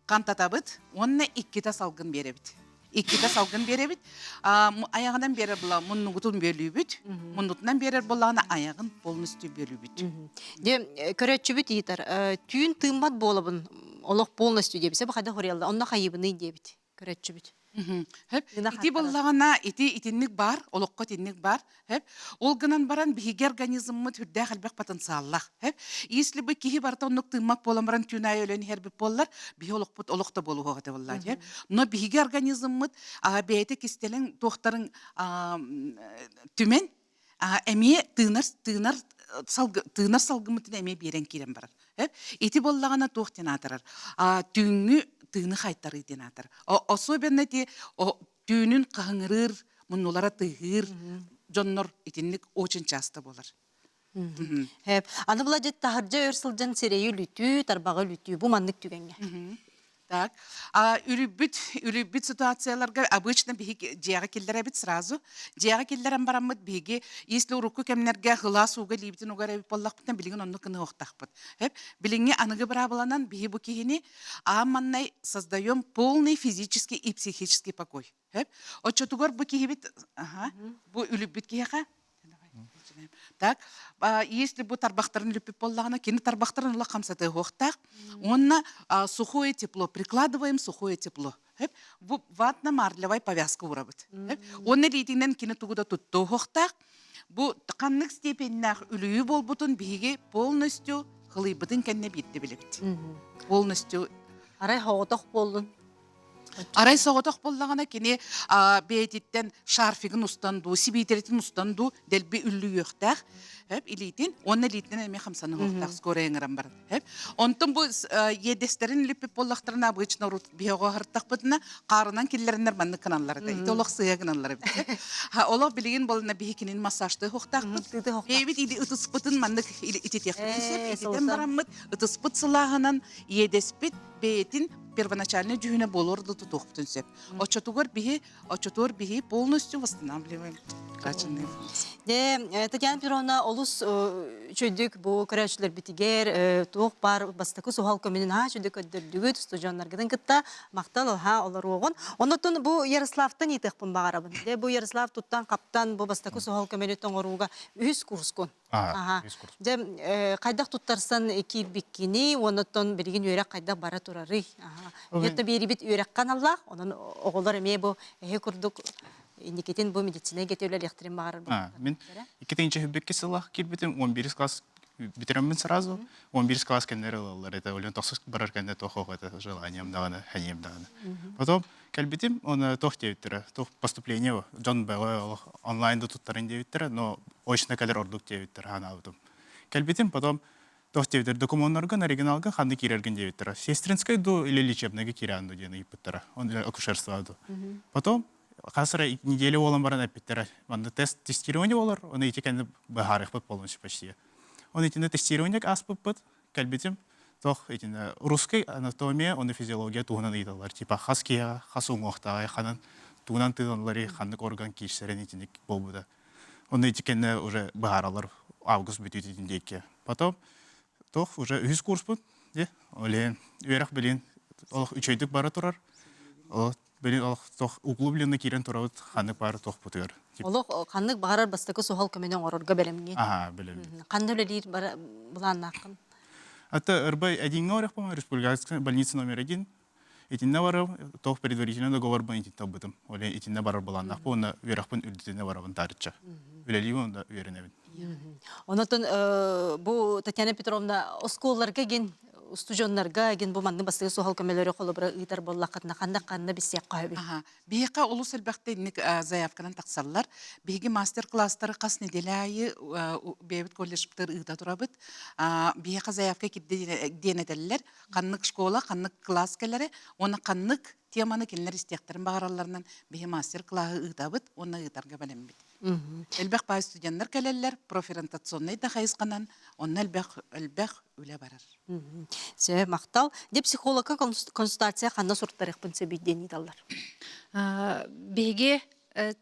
хантатабыт уонна иккитэ салгын биэрэбит. Иккитэ салгын биэрэбит. Айаҕынан биэрэр була муннугутун бүөлүүбүт. Муннутунан биэрэр буоллаҕына айаҕын полностью бүөлүүбүт. Дьэ, көрөөччүбүт ыйытар, түүн тыыммат буолабын, олох полностью диэбит. Бу хайдах уруйалла, онно хайыбыный диэбит көрөөччүбүт. Ити буоллаҕына, ити итинник баар, олоххо итинник баар. Ол гынан баран биһиги организммыт үрдээх элбэх потенциаллаах. Если бы киһи барыта оннук тыыммат буолан баран түүн аайы өлөн иһэрбит буоллар, биһи олохпут олох да буолуох этэ буоллаа. Но биһиги организммыт бэйэтэ кистэлэҥ туохтарын түмэн эмиэ тыынар тыынар тыынар салгыммытын эмиэ биэрэн киирэн барар. Ити буоллаҕына туох диэн аатырар? Түүҥҥү тыыны хайтарыы диэн аатырар. Особенно ити түүнүн хаһыҥырыыр, муннулара тыаһыыр дьоннор итинник очень часто буолар. Аны була дьэ таһырдьа өр сылдьан сирэйи үлүтүү, тарбаҕы үлүтүү бу маннык түгэҥҥэ. Так. А үлүйбүт, үлүйбүт ситуацияларга обычно биһиги дьиэҕэ киллэрэбит сразу. Дьиэҕэ киллэрэн бараммыт биһиги если урукку кэмнэргэ хылаас ууга илиибитин угар эбит буоллахпытына билигин оннук гыныахтаахпыт. Билиҥҥи аныгы быраабыланан биһи бу киһини аан маннай создаем полный физический и психический покой. Оччотугар бу киһибит бу үлүйбүт киһиэхэ Так, если бу тарбахтарын үлүппүт буоллаҕына, кини тарбахтарын ыла хамсатыахтаах. Уонна сухое тепло, прикладываем сухое тепло. Бу ватно-марлевай повязка уурабыт. Уонна илиитинэн кини тугу да туттуохтаах. Бу ханнык степеннээх үлүйүү буолбутун биһиги полностью хылыйбытын кэннэ биирдэ билэбит. Полностью. Арай соҕотох буоллун. Арай соҕотох буоллаҕына кини бэйэтиттэн шарфигын устан дуу, сибиитэритин устан дуу дэлби үллүйүөхтээх илиитин уонна илиитинэн эмиэ хамсаныһыахтаах скорая ыҥыран баран. Онтон бу иэдэстэрин илиппит буоллахтарына обычно урут биһиэхэ аһартахпытына хаарынан киллэриннэр маннык гыналлар этэ. Ити олох сыыһа гыналлар эбит. Олох билигин буолна биһи кинини массажтыы хуохтаахпыт. Бэйэбит ытыспытын маннык ититиэхпитин сөп. Ититэн бараммыт ытыспыт сылааһынан иэдэспит бэйэтин первоначальный дьүһүнэ буолуор да тутуохпутун сөп. Оччотугар биһи оччотугар биһи полностью восстанавливаем втраченные функции. Дьэ, Татьяна Петровна олус үчүгдүк бу көрөөччүлэрбитигэр туох баар бастакы суһал көмөнүн аһаа үчүгдүк көрдөрдүгүт студеннаргытын кытта махтал аһаа олоруоҕун. Оннуттан бу Ярославтан ыйытыахпын баҕарабын. Дьэ, бу Ярослав туттан-хаптан бу бастакы суһал көмөнү тоҥорууга үһүс курскун. Аха. Дьэ, хайдах туттарсан киирбиккиний, оннуттан билигин үөрэх хайдах бара турарый? Аха. Это биэрибит үөрэххэ аналлаах, онон оҕолор эмиэ бу эһи курдук инникитин бу медицина эйгэтэ үлэлиэхтэрин баҕарар Мин 2002 сыллаах киирбитим, 11 класс бүтэрэммин сразу, 11 класс кэннэр ылаллар это, олен тохсус барар кэннэ туох это желанием даҕаны, хәнием даҕаны. Потом Кэлбитим, оны туох диэбиттэрэ, туох поступление дьон бөҕө онлайн да туттарын диэбиттэрэ, но очно кэлэр ордук диэбиттэр ханаабытым. Кэлбитим, потом туох диэбиттэр, докумуоннаргын оригиналга ханна киирэргин диэбиттэрэ. Сестринскай ду или лечебныйга киирэн ду диэн ыйыппыттара, он акушерство ду. Потом хас эрэ неделя буолан баран эппиттэрэ, манна тест тестирование болар, оны ити кэннэ быһаарыахпыт полностью почти. Он итиннэ тестирование ааспыппыт, кэлбитим туох итиннэ русский анатомия уонна физиология туһунан ыйыталлар типа хас киһиэхэ хас уҥуохтааҕый ханан тугунан тыыналларый ханнык орган киирсэрин итинник буолбута онно ити кэннэ уже быһаараллар август бүтүүтүн диэки потом туох уже үһүс курспут дии ол иһин үөрэх билин олох үчүгэйдик бара турар ол Били олох углубленный киирэн турабыт ханнык баар туохпутугар. Олох ханнык баҕарар бастакы суһал көмөнү оҥорорго бэлэмҥин. Аха, бэлэммин. Ханна үлэлиир былааннааххын? Ата ырбай одиҥҥа барыахпын республиканская больница номер один. Итиннэ барым, туох предварительный договорбын итинтэ ылбытым. Ол итиннэ барар былааннаахпын уонна үөрэхпин үрдүтүнэ барабын таарычча. Үлэлиибин уонна үөрэнэбин. Онотон бу Татьяна Петровна оскуолаларга гин. устудьуоннарга эгин бу манны бастыгы суһал көмөлөрү холобура ыытар буоллаххытына ханна ханна билсиэххэ сөбүй? Аха. Биһиэхэ олус элбэхтэ инник заявканан тахсаллар. Биһиги мастер-класстары хас неделя аайы бэйэбит колледжпытыгар ыыта турабыт. Биһиэхэ заявка кирдэ диэн этэллэр. Ханнык школа, ханнык класс кэлэрэ уонна ханнык теманы кинилэр истиэхтэрин баҕаралларынан биһи мастер-классы ыытабыт уонна ыытарга бэлэммит. Элбэх баай студеннар кэлэллэр, профориентационнай да хайысханан онно элбэх элбэх үлэ барар. Сөп, махтал. Дьэ психологка консультация ханна суруттарыахпын сөбүй диэн ыыталлар. Биһиги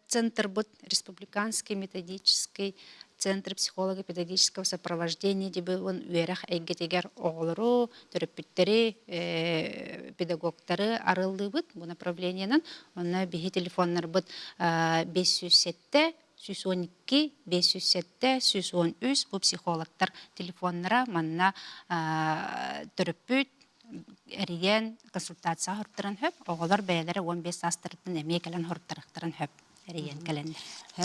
центрбыт республиканский методический центр психолого-педагогического сопровождения диби үөрэх эйгэтигэр оҕолору, төрөппүттэри, педагогтары арыллыыбыт бу направлениенан. Онно биһи телефоннарбыт 507 112 507 113 бу психологтар телефоннара манна төрөппүт эрийэн консультация оһортаран хөп оҕолор бэйэлэрэ 15 саастарыттан эмиэ кэлэн оһортарыахтарын хөп эрийэн кэлэннэр.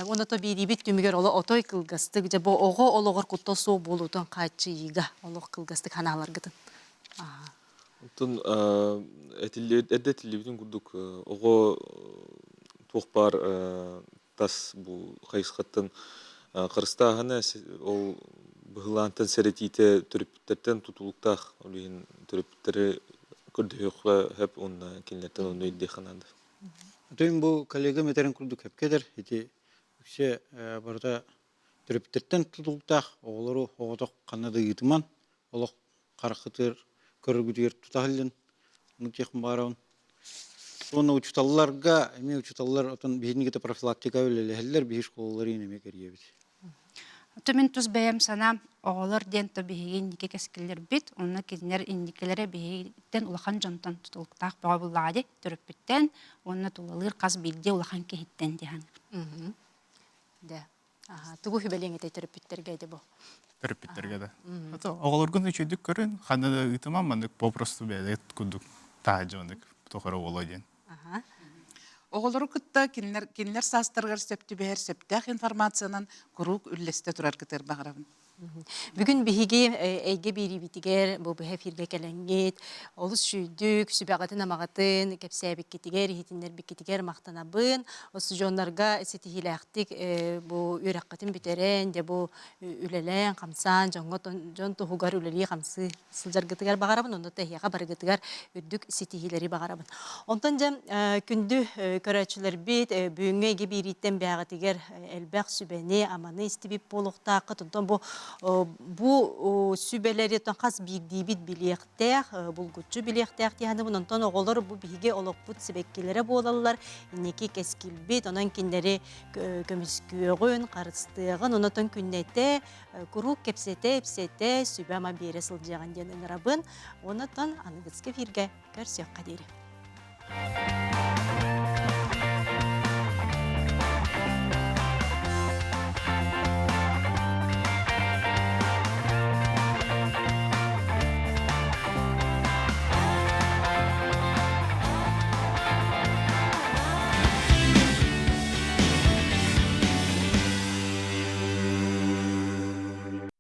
Уонна то биэриибит түмүгэр оло отой кылгастык дьэ бу оҕо олоҕор куттал суох буолуутун хааччыйыыга олох кылгастык ханааларгытын. Оттон эрдэ этиллибитин курдук оҕо туох баар тас бу хайысхаттан харыстааһына ол быһылаантан сэрэтиитэ төрөппүттэртэн тутулуктаах. Ол иһин төрөппүттэри көрдөһүөххэ сөп уонна кинилэртэн онно ирдиэххэ наада. Отойун бу коллегам этэрин курдук сөпкө ити үксэ барыта төрөппүттэртэн тутулуктаах оҕолору оҕотох ханна да ыытыман олох хараххытыгар көрөргүтүгэр тута сылдьын ону диэхпин баҕарабын уонна учууталларга эмиэ учууталлар отон биһигини кытта профилактика үлэлэһэллэр биһи школаларын эмиэ кэрийэбит Мин тус бэйэм санаам оҕолор диэн то биһиги инники кэскиллэрбит, онно кинилэр инникилэрэ биһигиттэн улахан дьонтон тутулуктаах бөҕө буллаҕа дии төрөппүттэн уонна тулалыыр хас биирдии улахан киһиттэн дии саныыбын. Дэ. Тугу сүбэлиэҥ этэй төрөппүттэргэ ити бу? Төрөппүттэргэ да. Оҕолоргун үчүгдүк көрүн, ханна да ыытыман маннык попросту бэйэлэр курдук таһаадьы маннык тохоро буолуо диэн. Оҕолору кытта кинилэр кинилэр саастарыгар сөп түбэһэр сөптөөх информациянан куруук үллэстэ тураргытыгар баҕарабын. Бүгүн биһиги эйгэ биэриибитигэр бу быһа эфиргэ кэлэҥҥит, олус сүүйдүк, сүбэҕитин-амаҕытын кэпсээбиккитигэр, иһитиннэрбиккитигэр махтанабын. Устудьуоннарга ситиһиилээхтик бу үөрэххитин бүтэрэн, дьэ бу үлэлээн, хамсаан, дьоҥҥо дьон туһугар үлэлии-хамсыы сылдьаргытыгар баҕарабын, онно эһиэхэ барыгытыгар үрдүк ситиһиилэри баҕарабын. Онтон дьэ күндү көрөөччүлэрбит бүгүҥҥү эйгэ биэрииттэн бэйэҕитигэр элбэх сүбэни, аманы истибит буолуохтааххыт. Онтон бу бу сүбэлэри хас биирдиибит билиэхтээх, булгуччу билиэхтээх дии саныыбын. Онтон оҕолор бу биһиги олохпут сибэккилэрэ буолаллар, инники кэскилбит, онон кинилэри көмүскүөҕүн, харыстыаҕын, онотон күннэтэ куруук кэпсэтэ-ипсэтэ, сүбэ-ама биэрэ сылдьыаҕын диэн ыҥырабын. Онтон аныгыскы эфиргэ көрсүөххэ диэри.